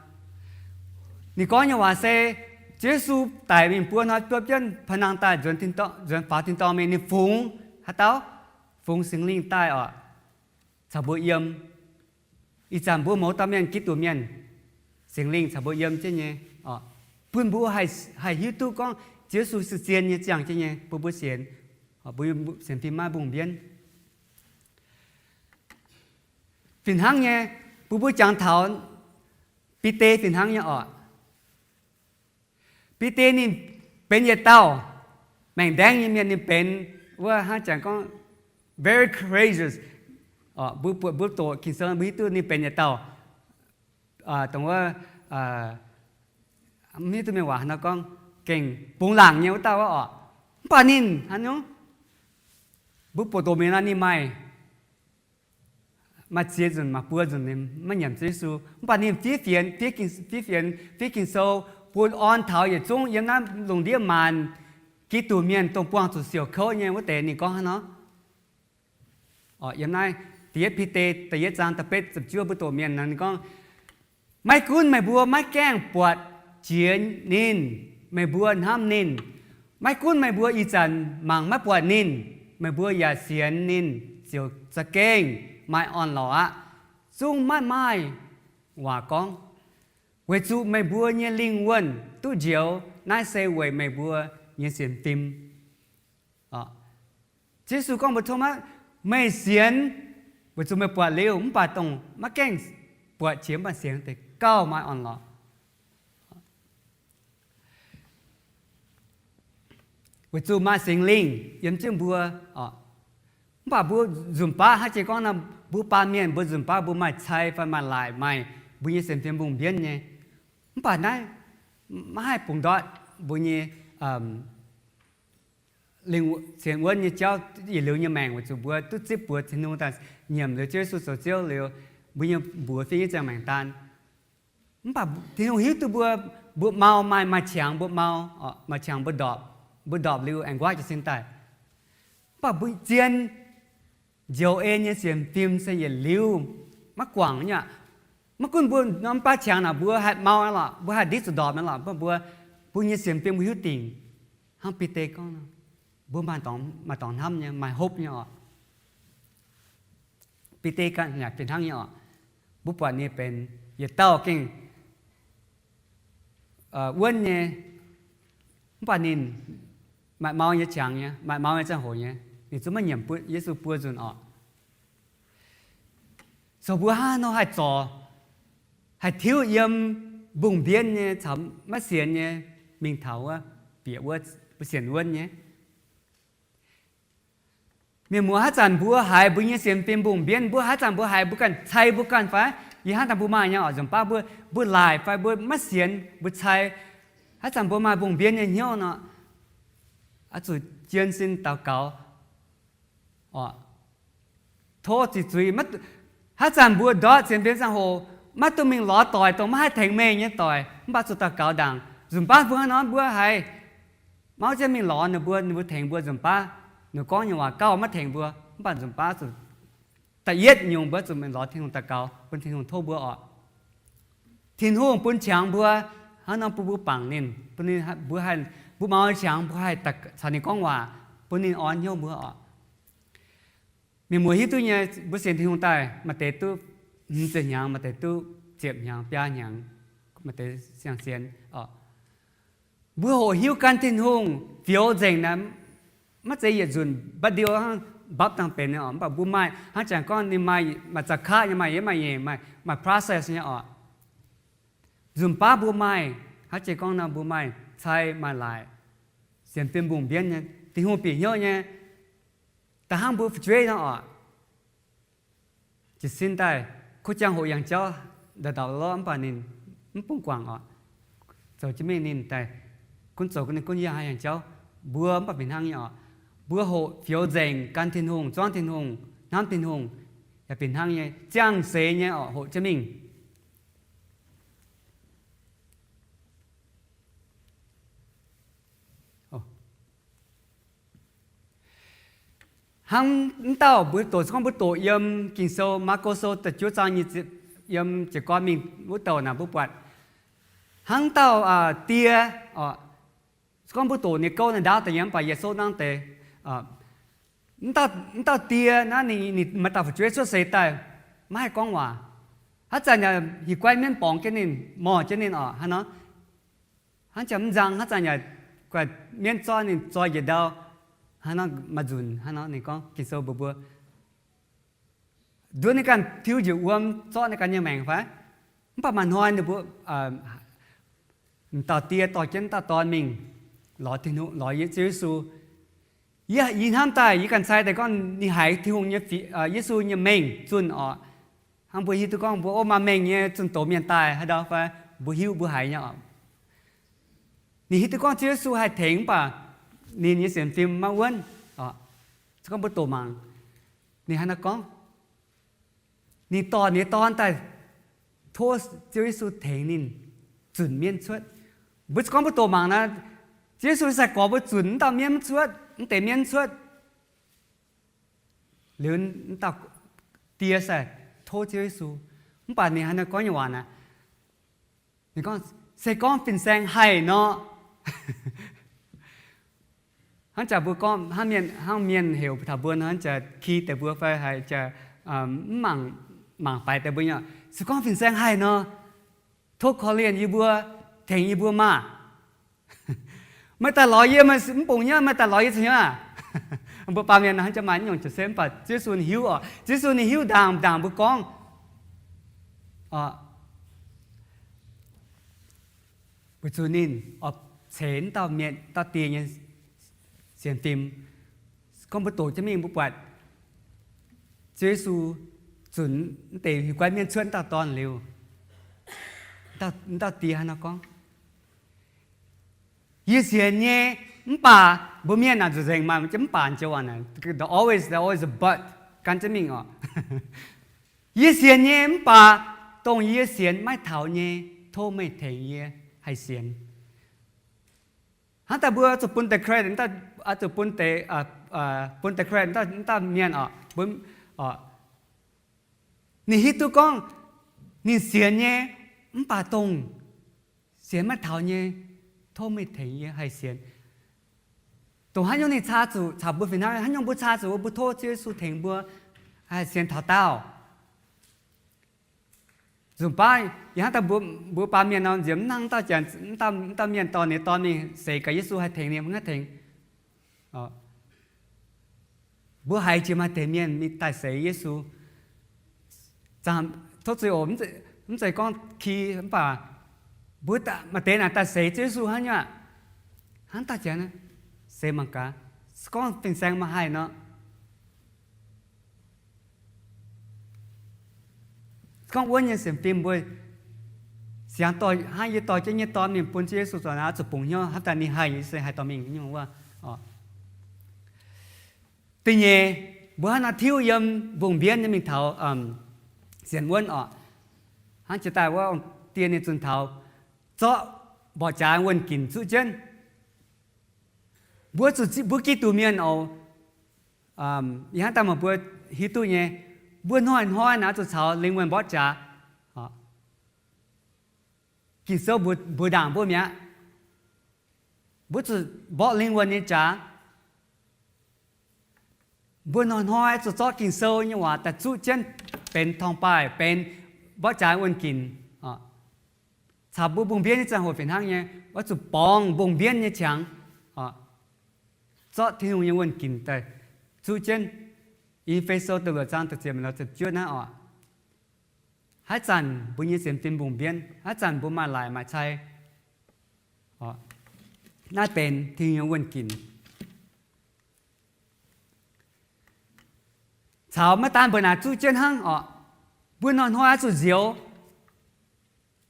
ninh gorngv nyei waac se, Yesu daic mingh buo hnoi, buo bienv pa'nangh daaih nzuonx faaux tin-dorngh mingh, ninh fungx haaix dauh? Fungx Singx Lingh daaih oc, caux mbuo yiem. Ih zanc mbuo mouz dauh mienh, Giduc mienh, Singx Lingh caux mbuo yiem jienv nyei. Bun mbuo haih hiuv duqv gorngv Yesu se zien nyei, ziangh jienv nyei, bun mbuo sienx, mbuo sienx fim maaih mbungh mbienv. Fih hnangv nyei, bun mbuo jangx taux Bide fih hnangv nyei oc. Bide ninh benx yietc dauh maengc ndaengv nyei mienh, ninh benx wuov hnangv jangx gorngv very courageous. Mbuo buatc mbuo doqc Ging-Sou mbuo hiuv duqv ninh benx yietc dauh, dongh wuov, mv hiuv duqv mienh waac haaix nor gorngv, gengh bungx laangc nyei wuov dauh oc. Mv baac ninh hnangv nyungc, mbuo buatc doqc mienh nor ninh maaih maaih ziex nzunc maaih buo nzunc ninh maiv nyiemc Yesu. Mv baac ninh fiev fienx, fiev fienx, fiev Ging-Sou, bun orn taux yietc zungv yiem naaiv lungh ndiev maanc Giduc mienh dongh buangh zuqc siouc kouv nyei wuov deix. Ninh gorngv hnangv nor, yiem naaiv da'yietv Bide da'yietv zaang da'betv ziepc juov mbuo doqc mienh nor, ninh gorngv, Maiv gunv meih mbuo maiv gaengh buatc jiex ninh, meih mbuo hnamv ninh. Maiv gunv meih mbuo ih zanc mangc maiv buatc ninh, meih mbuo yaac sienx ninh ziouc za'gengh maaih orn-lorqc aqv. Zungv maiv maaih waac gorngv, weic zuqc meih mbuo nyei lingh wuonh duqv njoux. Naaiv se weic meih mbuo nyei sienx fim. Yesu gorngv mbuox Tomatv, Meih sienx weic zuqc meih buatc liuz, mv baac dongh maiv gaengh buatc jiex mv baac sienx deix gauh maaih orn-lorqc. Weic zuqc maaih Singx Lingh yiem jienv mbuo. Mv baac mbuo nzunc baav hnangv jiex gorngv nor, mbuo baamh mienh mbuo nzunc baav mbuo maaih cai fai maaih laaic, maaih mbuo nyei sienx fim mbungh mbienv nyei. Mv baac naaiv maiv haih bungx ndortv mbuo nyei sienx wuonv nyei jauv, yietc liuz nyei maengc, weic zuqc mbuo duqv zipv buoz Tin-Hungh daaih, nyiemc liuz Ziouv Yesu zoux Ziouv liuz, mbuo nyei mbuox fih nyei ziangh maengc daan. Mv baac Tin-Hungh hiuv duqv mbuo, mbuo mau maaih, maaih qangx mbuo mau, maaih qangx mbuo ndorpc, mbuo ndorpc liuz aengx nquaqv jiez sin daaih. Mv baac mbuo zien njoux en nyei sienx fim se yietc liuz maiv guangc nyei aqv. Maiv gunv mbuo norm baav qangx naaic mbuo haih mau lorqc, mbuo haih ndiev zuqc ndorpc nyei lorqc, mv baac mbuo, mbuo nyei sienx fim mbuo hiuv dingc. Hnangv Bide gorngv, mbuo maaih dorngx hnamv nyei, maaih hope nyei oc. Bide ganh yaac fih hnangv nyei oc. Mbuo buatc ninh benx yietc dauh gengh wuonv nyei, mv baac ninh maaih mau nyei qangx nyei, maaih mau nyei ziangh hoc nyei, ninh zungv maiv nyiemc Yesu buo nzunc oc. So mbuo hnangv nor haih zorc, haih tiuv yiem mbungh mbienv nyei caux maiv sienx nyei mingh taux wuov bieqc wuov mbuo sienx wuonv nyei. Mienh muoz, haaix zanc mbuo haiz mbuo nyei sienx fim mbungh mbienv, mbuo haaix zanc mbuo haiz mbuo ganh cai mbuo ganh fai? Yie hnangv dangh mbuo maaih nyei oc, nzunc baav mbuo, mbuo laaic fai mbuo maiv sienx, mbuo cai. Haaix zanc mbuo maaih mbungh mbienv nyei hnyouv nor, oix zuqc jienv sin daux gaux oc. Tov ziqc zuiz. Haaix zanc mbuo ndortv sienx fim ziangh hoc maiv dungx mingh lorz doic, dongh maiv haih tengx meih nyei doic, mv baac zuqc daux gaux ndaangc. Nzunc baav mbuo hnangv nor, mbuo haiz mauv jienv mingh lorz ninh mbuo, ninh mbuo tengx mbuo. Nzunc baav ninh gorngv nyei waac gauh maiv tengx mbuo, mv baac nzunc baav zuqc da'yietv nyungc mbuo zuqc mingh lorz Tin-Hungh daux gaux, bun Tin-Hungh tov mbuo oc. Tin-Hungh bun qangx mbuo, hnangv nor bun mbuo bangc ninh, bun ninh, mbuo haih, mbuo mau qangx mbuo haih caux ninh gorngv waac, bun ninh orn hnyouv mbuo oc. Mienh muoz hiuv duqv nyei, mbuo sienx Tin-Hungh daaih maaih deix duqv hmz ziepc hnyangx, maaih deix duqv ziepc hnyangx, biaa hnyangx, maaih deix siang-sienx oc. Mbuo hoqc hiuv gan Tin-Hungh fioux nzengc naaic, maiv zeiz yietc nzunc mbapv ndiu hnangv mbapv dangh benx nyei oc. Mv baac mbuo maaih hnangv jangx gorngv ninh maaih, maaih za'kaqv nyei, maaih yietv maaih nyeic, maaih, maaih process nyei oc. Nzunc baav mbuo maaih, hnangv jiex gorngv nor mbuo maaih cai maaih laaix, sienx fim mbungh mbienv nyei, Tin-Hungh bieqc hnyouv nyei, da'hnangv mbuo fu'jueiv nor oc. Jiez sin daaih kuv jangx hoqc yangh jauv ndau-ndau lorqc, mv baac ninh mv bungx guangc oc. Zoux jienv mingh ninh daaih gunv zoux ninh gunv yangh haaix yangh jauv, mbuo mv baac fih hnangv nyei oc. Mbuo hoqc fioux nzengc gan Tin-Hungh, zuangv Tin-Hungh, hnamv Tin-Hungh, yaac fih hnangv nyei ziangh seix nyei oc, hoqc jienv mingh. Hnangv mv dauh mbuo doqc, se gorngv mbuo doqc yiem Ging-Sou, Maako Sou da'juov zaang nyei, yiem jiez gorn mingh wuov douc naaic mbuo buatc hnangv dauh die, se gorngv mbuo doqc ninh gouv naaiv ndaauv daaih nyei, mv baac yie souv nangv deix, mv dauh die naaiv ninh, ninh maaih dauh fu'jueiv cuotv seix daaih, maiv haih gorngv waac. Haaix zanc yaac hieh guaiv mienv borngz jienv ninh, morh jienv ninh oc, hnangv nor. Hnangv jaax mv nzang, haaix zanc yaac guaih mienv zorqv ninh zoi njiec ndau, hnangv nor maaih nzunc, hnangv nor ninh gorngv Ging-Sou mbuox mbuo, nduov ninh ganh tiuv njiec wuom zorqv ninh ganh nyei maengc fai? Mv baac maaih hnoi ninh mbuo, dauh die dorh jienv dauh dorn mingh lorz Tin-Hungh, lorz Ziouv Yesu. Yie, yie hnamv daaih yie ganh cai deix gorngv ninh haiz Tin-Hungh nyei, Yesu nyei mengh zunh oc. Hnangv mbuo hiuv duqv gorngv mbuo o maaih mengh nyei zunh doz mienh daaih haaix ndau fai, mbuo hiuv mbuo haiz nyei oc. Ninh hiuv duqv gorngv Ziouv Yesu haih tengx mv baac ninh nyei sienx fim maiv wuonv oc. Se gorngv mbuo doqc mangc, ninh hnangv naaiv gorngv, ninh dorh ninh nyei dorn daaih tov Ziouv Yesu tengx ninh zunc mienv cuotv. Mbuo se gorngv mbuo doqc mangc naaiv, Ziouv Yesu sai-gorx mbuo zunc mv dauh mienv mv cuotv, mv deix mienv mv cuotv. Liuz mv dauh die sai tov Ziouv Yesu, mv baac ninh hnangv naaiv gorngv nyei waac naaic, ninh gorngv, se gorngv fin-saeng haih nor, hnangv jaax mbuo gorngv, hnangv mienh heuc taux mbuo nor, hnangv jaax ki deix mbuo fai haiz jaax mv mangc, mangc faix deix mbuo nyei, se gorngv fin-saeng haih nor, tov korv-lienh yie mbuo, tengx yie mbuo maah! Meih daaih lorz yie, mv bungx hnyouv, meih daaih lorz yie zuqc hnyouv aac? Mbuo baamh mienh hnangv jaax maaih nyungc jiez sin, mv baac Ziouv Yesu ninh hiuv oc. Ziouv Yesu ninh hiuv ndaangc, ndaangc mbuo gorngv, weic zuqc ninh oix ceix dauh mienh, dauh die nyei sienx fim. Gorngv mbuo doqc jienv mingh mbuo buatc Ziouv Yesu zunc mv deix hieh guaiv mienv cuotv dauh dorn liuz, dauh die hnangv naaiv gorngv, yie sienx nyei, mv baac mbuo mienh naaic nzengc maaih mv baac joux, always, always a but gan jienv mingh oc. Yie sienx nyei mv baac dongh yie sienx maiv taux nyei, tov meih tengx yie haih sienx. Hnangv daaih mbuo zuqc bun deix credit, zuqc bun deix, bun deix credit mv dauh mienh oc. Ninh hiuv duqv gorngv ninh sienx nyei mv baac dongh sienx maiv taux nyei, tov meih tengx yie haih sienx. Dongh haaix nyungc ninh caa zuqc caux mbuo fih hnangv, haaix nyungc mbuo caa zuqc, mbuo tov Ziouv Yesu tengx mbuo haih sienx taux daauh. Nzunc baav yie hnangv daaih mbuo baamh mienh nor, nziex mv hnangv dauh janx, mv dauh mienh dorh ninh dorn mingh seix gaax Yesu haih tengx ninh mv haih tengx. Mbuo haiz jiex maaih deix mienh mingh daaih seix Yesu, tov zuiz oc, mv zeiz gorngv ki, mv baac mbuo maaih deix naaic daaih seix Ziouv Yesu hnangv nyei aqv. Hnangv dauh janx seix mangc gaax, se gorngv fin-saeng maaih haih nor, gorngv wuonv nyei sienx fim mbuo siangx dorh, hnangv yie dorh jienv nyei dorn mingh bun Ziouv Yesu zoux naaic, zuqc bungx hnyouv hnangv daaih ninh haih nyei, se haih dorh mingh nyungc wuov. Da'nyeic, mbuo hnangv naaiv tiuv yiem mbungh mbienv nyei mingh taux sienx wuonv oc. Hnangv jiex daaih wuov die ninh zunh taux zorqv mborqv jaax wuonh ginc zuqv jienv. Mbuo zuqc, mbuo Giduc mienh oc, ih hnangv daaih meih mbuo hiuv duqv nyei, mbuo hnoi-hnoi naaic zuqc caux lingh wuonh mborqv jaax. Ging-Sou mbuox ndaangc mbuo mi'aqv, mbuo zuqc mborqv lingh wuonh nyei jaax. Mbuo hnoi-hnoi zuqc zorqv Ging-Sou nyei waac daaih zuqv jienv. benx torngv-baaih, benx mborqv jaax wuonh ginc. Caux mbuo mbungh mbienv nyei ziangh hoc fih hnangv nyei, oix zuqc borngz mbungh mbienv nyei qangx, zorqv Tin-Hungh nyei wuonh ginc daaih zuqv jienv. E^fe^so da'luoqc zaang da'ziepc mingh lorz ziepc juov naaiv oc. Haaix zanc mbuo nyei sienx fim mbungh mbienv, haaix zanc mbuo maaih laic maaih cai, naaiv benx Tin-Hungh nyei wuonh ginc. Caux maiv daan mbuo naaic zuqv jienv hnangv oc, mbuo hnoi-hnoi oix zuqc nzioux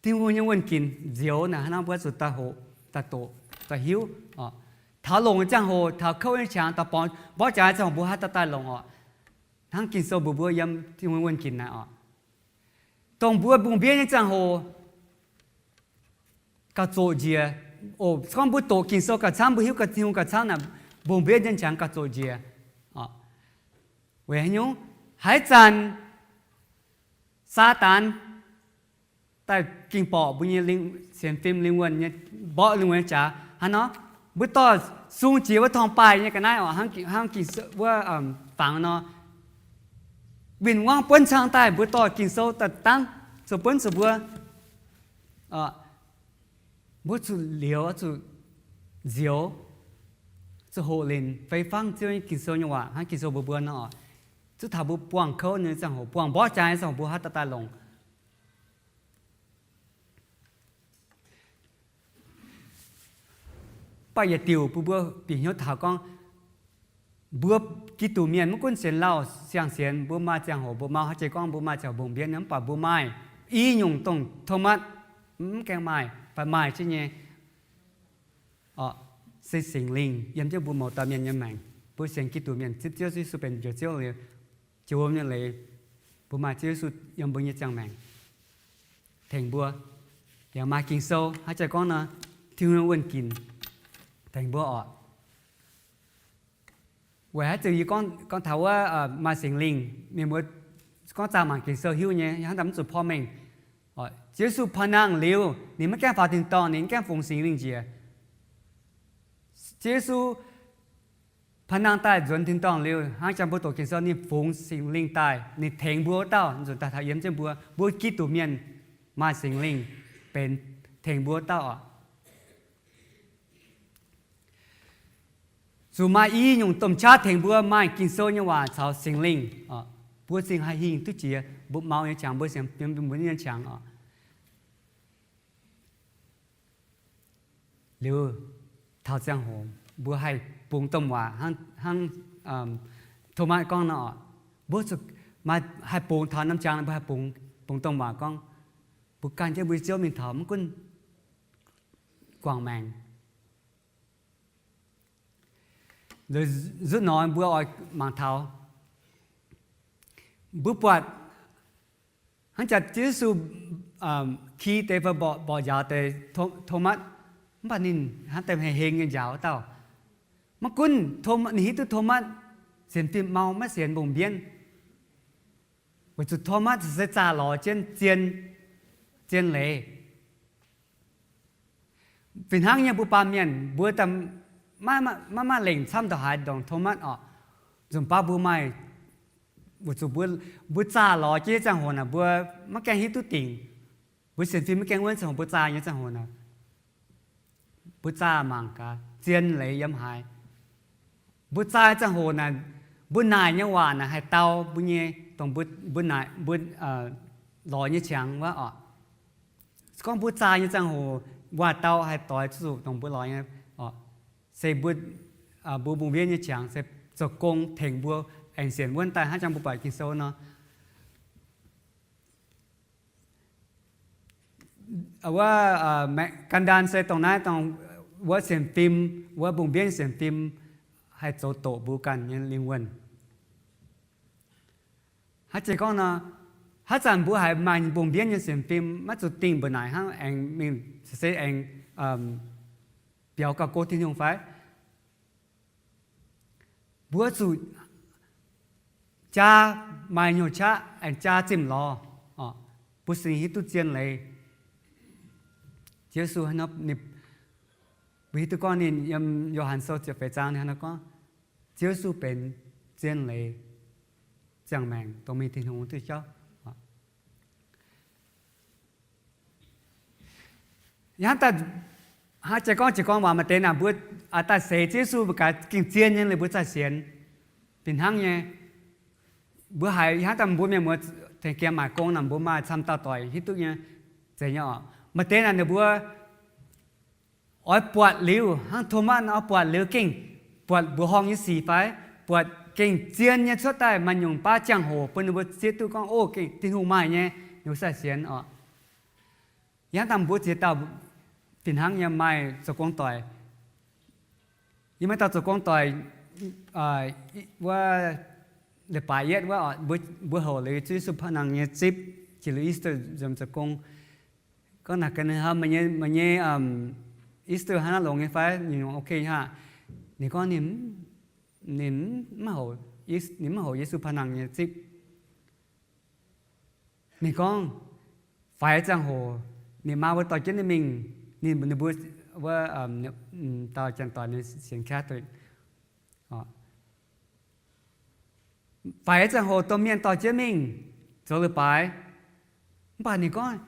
Tin-Hungh nyei wuonh ginc. Nzioux naaic hnangv mbuo oix zuqc daaih hoqc, daaih doqc, daaih hiuv. Taux longc nyei ziangh hoc, taux kouv nyei qangx, daaih borngz mborqv jaax nyei ziangh hoc mbuo haih daaih daaih longc oc. Hnangv Ging-Sou mbuox mbuo yiem Tin-Hungh nyei wuonh ginc naaic oc, dongh mbuo mbungh mbienv nyei ziangh hoc gauh zoqc njiec. Oc, se gorngv mbuo doqc Ging-Sou gauh camv, mbuo hiuv gauh Tin-Hungh gauh camv naaic, mbungh mbienv nyei qangx gauh zoqc njiec. Weic haaix nyungc? Haaix zanc Saadaan daaih ging borqc mbuo nyei sienx fim lingh wuonh nyei, mborqv lingh wuonh nyei jaax hnangv nor, mbuo dorh sung jiex wuov torngv-baaih nyei ga'naaiv oc, hnangv wuov fangx nor, win-wangv buonv cang daaih mbuo dorh Ging-Sou daaih dangv zuqc buonv zuqc mbuo. Mbuo zuqc liouz, zuqc nzioux, zuqc hoqc linc fei fangv Ziouv nyei Ging-Sou nyei waac hnangv Ging-Sou mbuox mbuo nor, zuqc taux mbuo buangh kouv nyei ziangh hoc, buangh mborqv jaax nyei ziangh hoc mbuo haih daaih daaih longc. Mv baac yietc diuc bun mbuo bieqc hnyouv taux gorngv, mbuo Giduc mienh maiv gunv sienx lauh siang-sienx, mbuo maaih ziangh hoc mbuo mau, haaix jiex gorngv mbuo maaih ziangh hoc mbungh mbienv, mv baac mbuo maaih i nyungc dongh Tomatv mv gaengh maaih, fai maaih jienv nyei, se Singx Lingh yiem jienv mbuo mouz dauh mienh nyei maengc. Mbuo sienx Giduc mienh zipv Ziouv Yesu benx njoux Ziouv liuz, jiex wuom nyei leiz, mbuo maaih Ziouv Yesu yiem mbuo nyei ziangh maengc tengx mbuo. Yaac maaih Ging-Sou, haaix jiex gorngv nor, Tin-Hungh nyei wuonh ginc tengx mbuo oc. Weic haaix diuc yie gorngv taux wuov maaih Singx Lingh, mienh mbuo gorngv zaah mangc Ging-Sou hiuv nyei, hnangv daaih mv zuqc porv mengh. Ziouv Yesu paav nangh liuz, ninh maiv gaengh faaux tin-dorngh, ninh mv gaengh fungx Singx Lingh njiec. Ziouv Yesu paav nangh daaih nzuonx tin-dorngh liuz, hnangv jangx mbuo doqc Ging-Sou, ninh fungx Singx Lingh daaih, ninh tengx mbuo wuov dauh nzunc daaih taux yiem jienv mbuo. Mbuo Giduc mienh maaih Singx Lingh benx tengx mbuo wuov dauh oc. Zuqc maaih i nyungc domh qaqv tengx mbuo, maaih Ging-Sou nyei waac caux Singx Lingh, mbuo cingx haih hingh duqv jiex mbuo mau nyei qangx, mbuo sienx fim mbuo nyei qangx oc. Liuz taux ziangh hoc mbuo haih bungx domh waac hnangv Tomatv gorngv nor oc, mbuo zuqc maaih haih bungx taux norm qangx, mbuo haih bungx domh waac gorngv, mbuo gan jienv mbuo nyei Ziouv mingh taux, maiv gunv guangc maengc. Nzutv nor mbuo oix mangc taux, mbuo buatc hnangv jaax Ziouv Yesu ki deix fai mborqv njaaux deix Tomatv, mv baac ninh hnangv deix heng heng nyei njaaux wuov dauh. Maiv gunv ninh hiuv duqv Tomatv sienx fim mau, maiv sienx mbungh mbienv, weic zuqc Tomatv se zaah lorz jienv zien, zien leiz. Fih hnangv nyei mbuo baamh mienh, mbuo maiv maaih lengc camv ndongc haaix ndongc Tomatv oc. Nzunc baav mbuo maaih, weic zuqc mbuo zaah lorz jienv nyei ziangh hoc naaic, mbuo maiv gaengh hiuv duqv dingc. Mbuo sienx fim maiv gaengh wuonv ziangh hoc, mbuo zaah nyei ziangh hoc naaic, mbuo zaah mangc gaax zien leiz yiem haaix. Mbuo zaah nyei ziangh hoc naaic, mbuo naaic nyei waac naaic haih dau mbuo nyei, dongh mbuo, mbuo naaic, mbuo lorz nyei qangx wuov oc. Se gorngv mbuo zaah nyei ziangh hoc waac dau haih doix zuqc dongh mbuo lorz nyei oc, se mbuo, mbuo mbungh mbienv nyei qangx se zoux gong tengx mbuo aengx sienx wuonv daaih hnangv jangx mbuo buatc Ging-Sou nor. Wuov gan ndaan se dongh naaiv dongh wuov sienx fim, wuov mbungh mbienv sienx fim haih zoux doqc mbuo ganh nyei lingh wuonh. Haaix jiex gorngv nor, haaix zanc mbuo haiz maaih mbungh mbienv nyei sienx fim maiv zuqc dingh mbuo naaic hnangv, aengx mingh se aengx biaux gauh go Tin-Hungh fai? Mbuo zuqc jaa maaih hnyouv qaqv aengx jaa zimh lorz, mbuo cingx hiuv duqv zien leiz. Ziouv Yesu, mbuo hiuv duqv gorngv ninh yiem Yo^han Sou ziepc feix zaang ninh hnangv naaiv gorngv, Ziouv Yesu benx zien leiz, ziangh maengc, dorh mingh Tin-Hungh wuov diuh jauv. Hnangv daaih, hnangv jiex gorngv, jiex gorngv waac maaih deix naaic mbuo daaih seix Ziouv Yesu mbuo gaax gengh zien nyei, ninh mbuo za'gengh sienx. Fih hnangv nyei, mbuo haiz hnangv daaih mbuo mienh muoz tengx gaengh maaic gong naaic, mbuo maaih camv dauh doic hiuv duqv nyei, zeiz nyei oc. Maaih deix naaic ninh mbuo oix buatc liuz, hnangv Thomas oix buatc liuz gengh buatc mbuoqc horngh nyei sic fai buatc gengh zien nyei cuotv daaih maaih nyungc baav ziangh hoc bun ninh mbuo zieqv duqv gorngv, o, gengh Tin-Hungh maaih nyei, ninh mbuo za'gengh sienx oc. Hnangv daaih mbuo ziex dauh fih hnangv nyei maaih zoux gong doic. Yie maaih dauh zoux gong doic wuov, leiz-baaix yietv wuov, mbuo hoqc liuz Ziouv Yesu panh nangh nyei zipv, jiex liuz Easter nzomc zoux gong. Gorngv naaic gaax ninh, meih nyei Easter hnangv naaiv longx nyei fai? Ninh, ok aqv. Ninh gorngv ninh, ninh maiv hoqc Yesu panh nangh nyei zipv. Ninh gorngv faix ziangh hoc ninh maa mbuo dorh jienv ninh mingh, ninh, ninh mbuo wuov, dauh janx-doic ninh sienx Catholic. Faix ziangh hoc domh mienh dorh jienv mingh zoux leiz-baaix. Mv baac ninh gorngv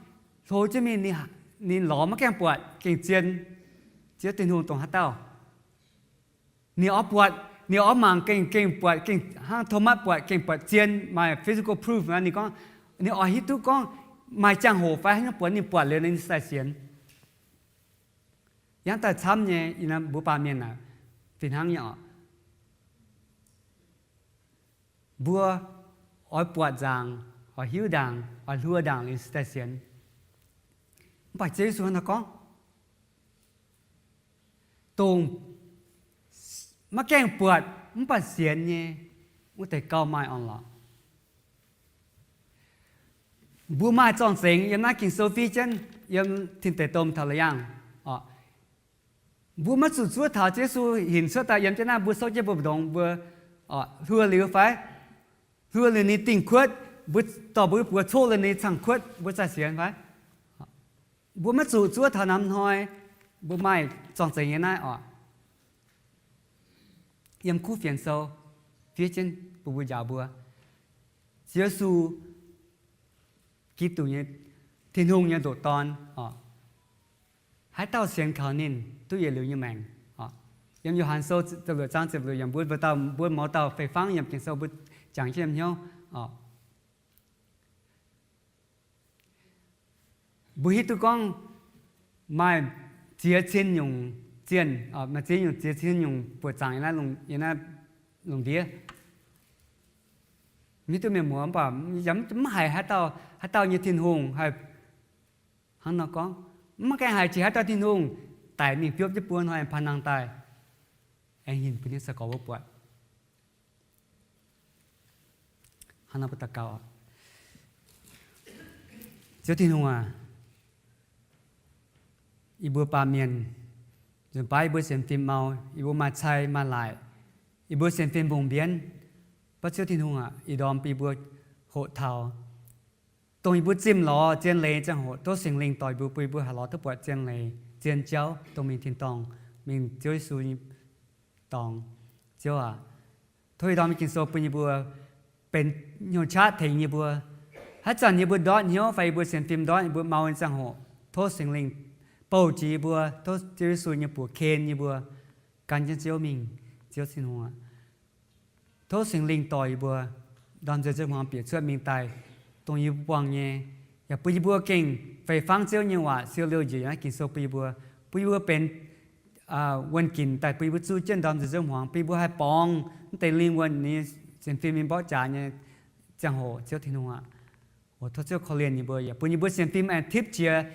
hlo jienv mingh, ninh lorz maiv gaengh buatc gengh zien Ziouv Tin-Hungh dongh haaix dauh. Ninh oix buatc, ninh oix mangc gengh, gengh buatc, gengh hnangv Thomas buatc, gengh buatc zien, maaih physical proof nor. Ninh gorngv, ninh oix hiuv duqv gorngv maaih ziangh hoc fai haaix nyungc buatc, ninh buatc liuz ninh sai sienx. Hnangv daaih camv nyei, mbuo baamh mienh aah, fih hnangv nyei oc. Mbuo oix buatc nzaangc, oix hiuv ndaangc, oix hluo ndaangc liuz sai sienx. Mv baac Ziouv Yesu hnangv naaiv gorngv, dongh maiv gaengh buatc mv baac sienx nyei, wuov deix gauh maaih orn-lorqc. Mbuo maaih zorng-zengx yiem naaiv Ging-Sou fiev jienv yiem Tin Deic Domh taux la'yangh oc. Mbuo maiv zuqc zuov taux Ziouv Yesu hinc cuotv daaih yiem jienv naaiv, mbuo souv jienv mbuo mbu'ndongx mbuo hluo liuz fai, hluo liuz ninh dingh kuotv, mbuo dorh mbuo buoz coqv liuz ninh cangh kuotv, mbuo za'gengh sienx fai? Mbuo maiv zuqc zuov taux norm hnoi. Mbuo maaih zorng-zengx nyei naaiv oc. Yiem kuv fienx sou fiev jienv bun mbuo njaaux mbuo, Ziouv Yesu, Giduc nyei, Tin-Hungh nyei ndoqc Dorn oc. Haaix dauh sienx kaux ninh duqv yietc liuz nyei maengc oc. Yiem Yo^han Sou ziepc luoqc zaang ziepc luoqc yiemc, mbuo, mbuo mouz dauh fei fangv yiem Ging-Sou mbuo jangx jienv yiem hnyouv oc. Mbuo hiuv duqv gorngv maaih ziex cin nyungc zienh, maaih ziex nyungc, ziex cin nyungc buoqc zaangc yiem naaiv lungh ndiev. Hiuv duqv mienh muoz, mv baac yaac mv haiz haaix dauh, haaix dauh nyei Tin-Hungh haih hnangv nor gorngv. Maiv gaengh haiz jiex haaix dauh Tin-Hungh daic mingh biopv jienv buo hnoi paan nangh daaih, aengx hinc bun nyei sai-gorx wuov buatc. Hnangv nor mbuo daux gaux, Ziouv Tin-Hungh aac, yie mbuo baamh mienh nzunc baav yie mbuo sienx fim mau, yie mbuo maaih cai maaih laaic, yie mbuo sienx fim mbungh mbienv. Baav Ziouv Tin-Hungh aac, ih ndorm bun yie mbuo hoqc taux, dongh yie mbuo zimh lorz zien leiz ziangh hoc, tov Singx Lingh dorh yie mbuo, bun yie mbuo haih lorz duqv buatc zien leiz zien jauv dongh mingh tin-dorngh, mingh Ziouv Yesu nyei dorngx. Ziouv aac, tov ih ndorm nyei Ging-Sou bun yie mbuo benx hnyouv qaqv tengx yie mbuo. Haaix zanc yie mbuo ndortv hnyouv fai yie mbuo sienx fim ndortv, yie mbuo mau nyei ziangh hoc, tov Singx Lingh bouh jiex yie mbuo, tov Ziouv Yesu nyei buoz ken yie mbuo gan jienv Ziouv mingh. Ziouv Tin-Hungh aac, tov Singx Lingh dorh yie mbuo ndorm nzueic nziouv hmuangx bieqc cuotv mingh daaih dongh yie mbuo buangh nyei, yaac bun yie mbuo gengh fei fangv Ziouv nyei waac siou liouh njiec naaiv Ging-Sou bun yie mbuo, bun yie mbuo benx wuonh ginc daaih bun yie mbuo zuqv jienv ndorm nzueic nziouv hmuangx, bun yie mbuo haih borngz mv deix lingh wuonh nyei sienx fim mingh mborqv jaax nyei ziangh hoc. Ziouv Tin-Hungh aac, tov Ziouv korv-lienh yie mbuo, yaac bun yie mbuo sienx fim aengx tipv jiex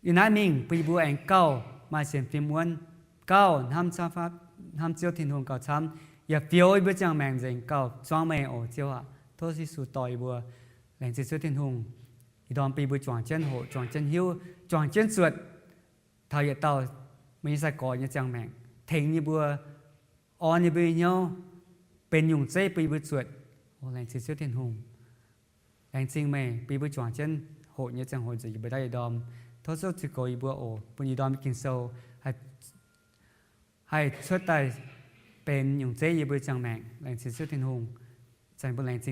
yiem naaiv mingh, bun yie mbuo aengx gauh maaih sienx fim wuonv, gauh hnamv Ziouv Tin-Hungh gauh camv, yaac fioux yie mbuo ziangh maengc nzengc gauh zuangv meih oc Ziouv aac. Tov Yesu dorh yie mbuo. Laengz zingh Ziouv Tin-Hungh, ih ndorm bun yie mbuo juangc jienv hoqc, juangc jienv hiuv, juangc jienv zuotc taux yietc dauh meih nyei sai-gorx nyei ziangh maengc, tengx yie mbuo, orn yie mbuo nyei hnyouv, benx nyungc zeiv bun yie mbuo zuotc. Laengz zingh Ziouv Tin-Hungh. Laengz zingh meih bun yie mbuo juangc jienv hoqc nyei ziangh hoc nzueic yie mbuo ndau yietc ndorm. Tov Ziouv ziux goux yie mbuo oc, bun ih ndorm Ging-Sou haih cuotv daaih benx nyungc zeiv yie mbuo nyei ziangh maengc. Laengz zingh Ziouv Tin-Hungh. Zanc bun laengz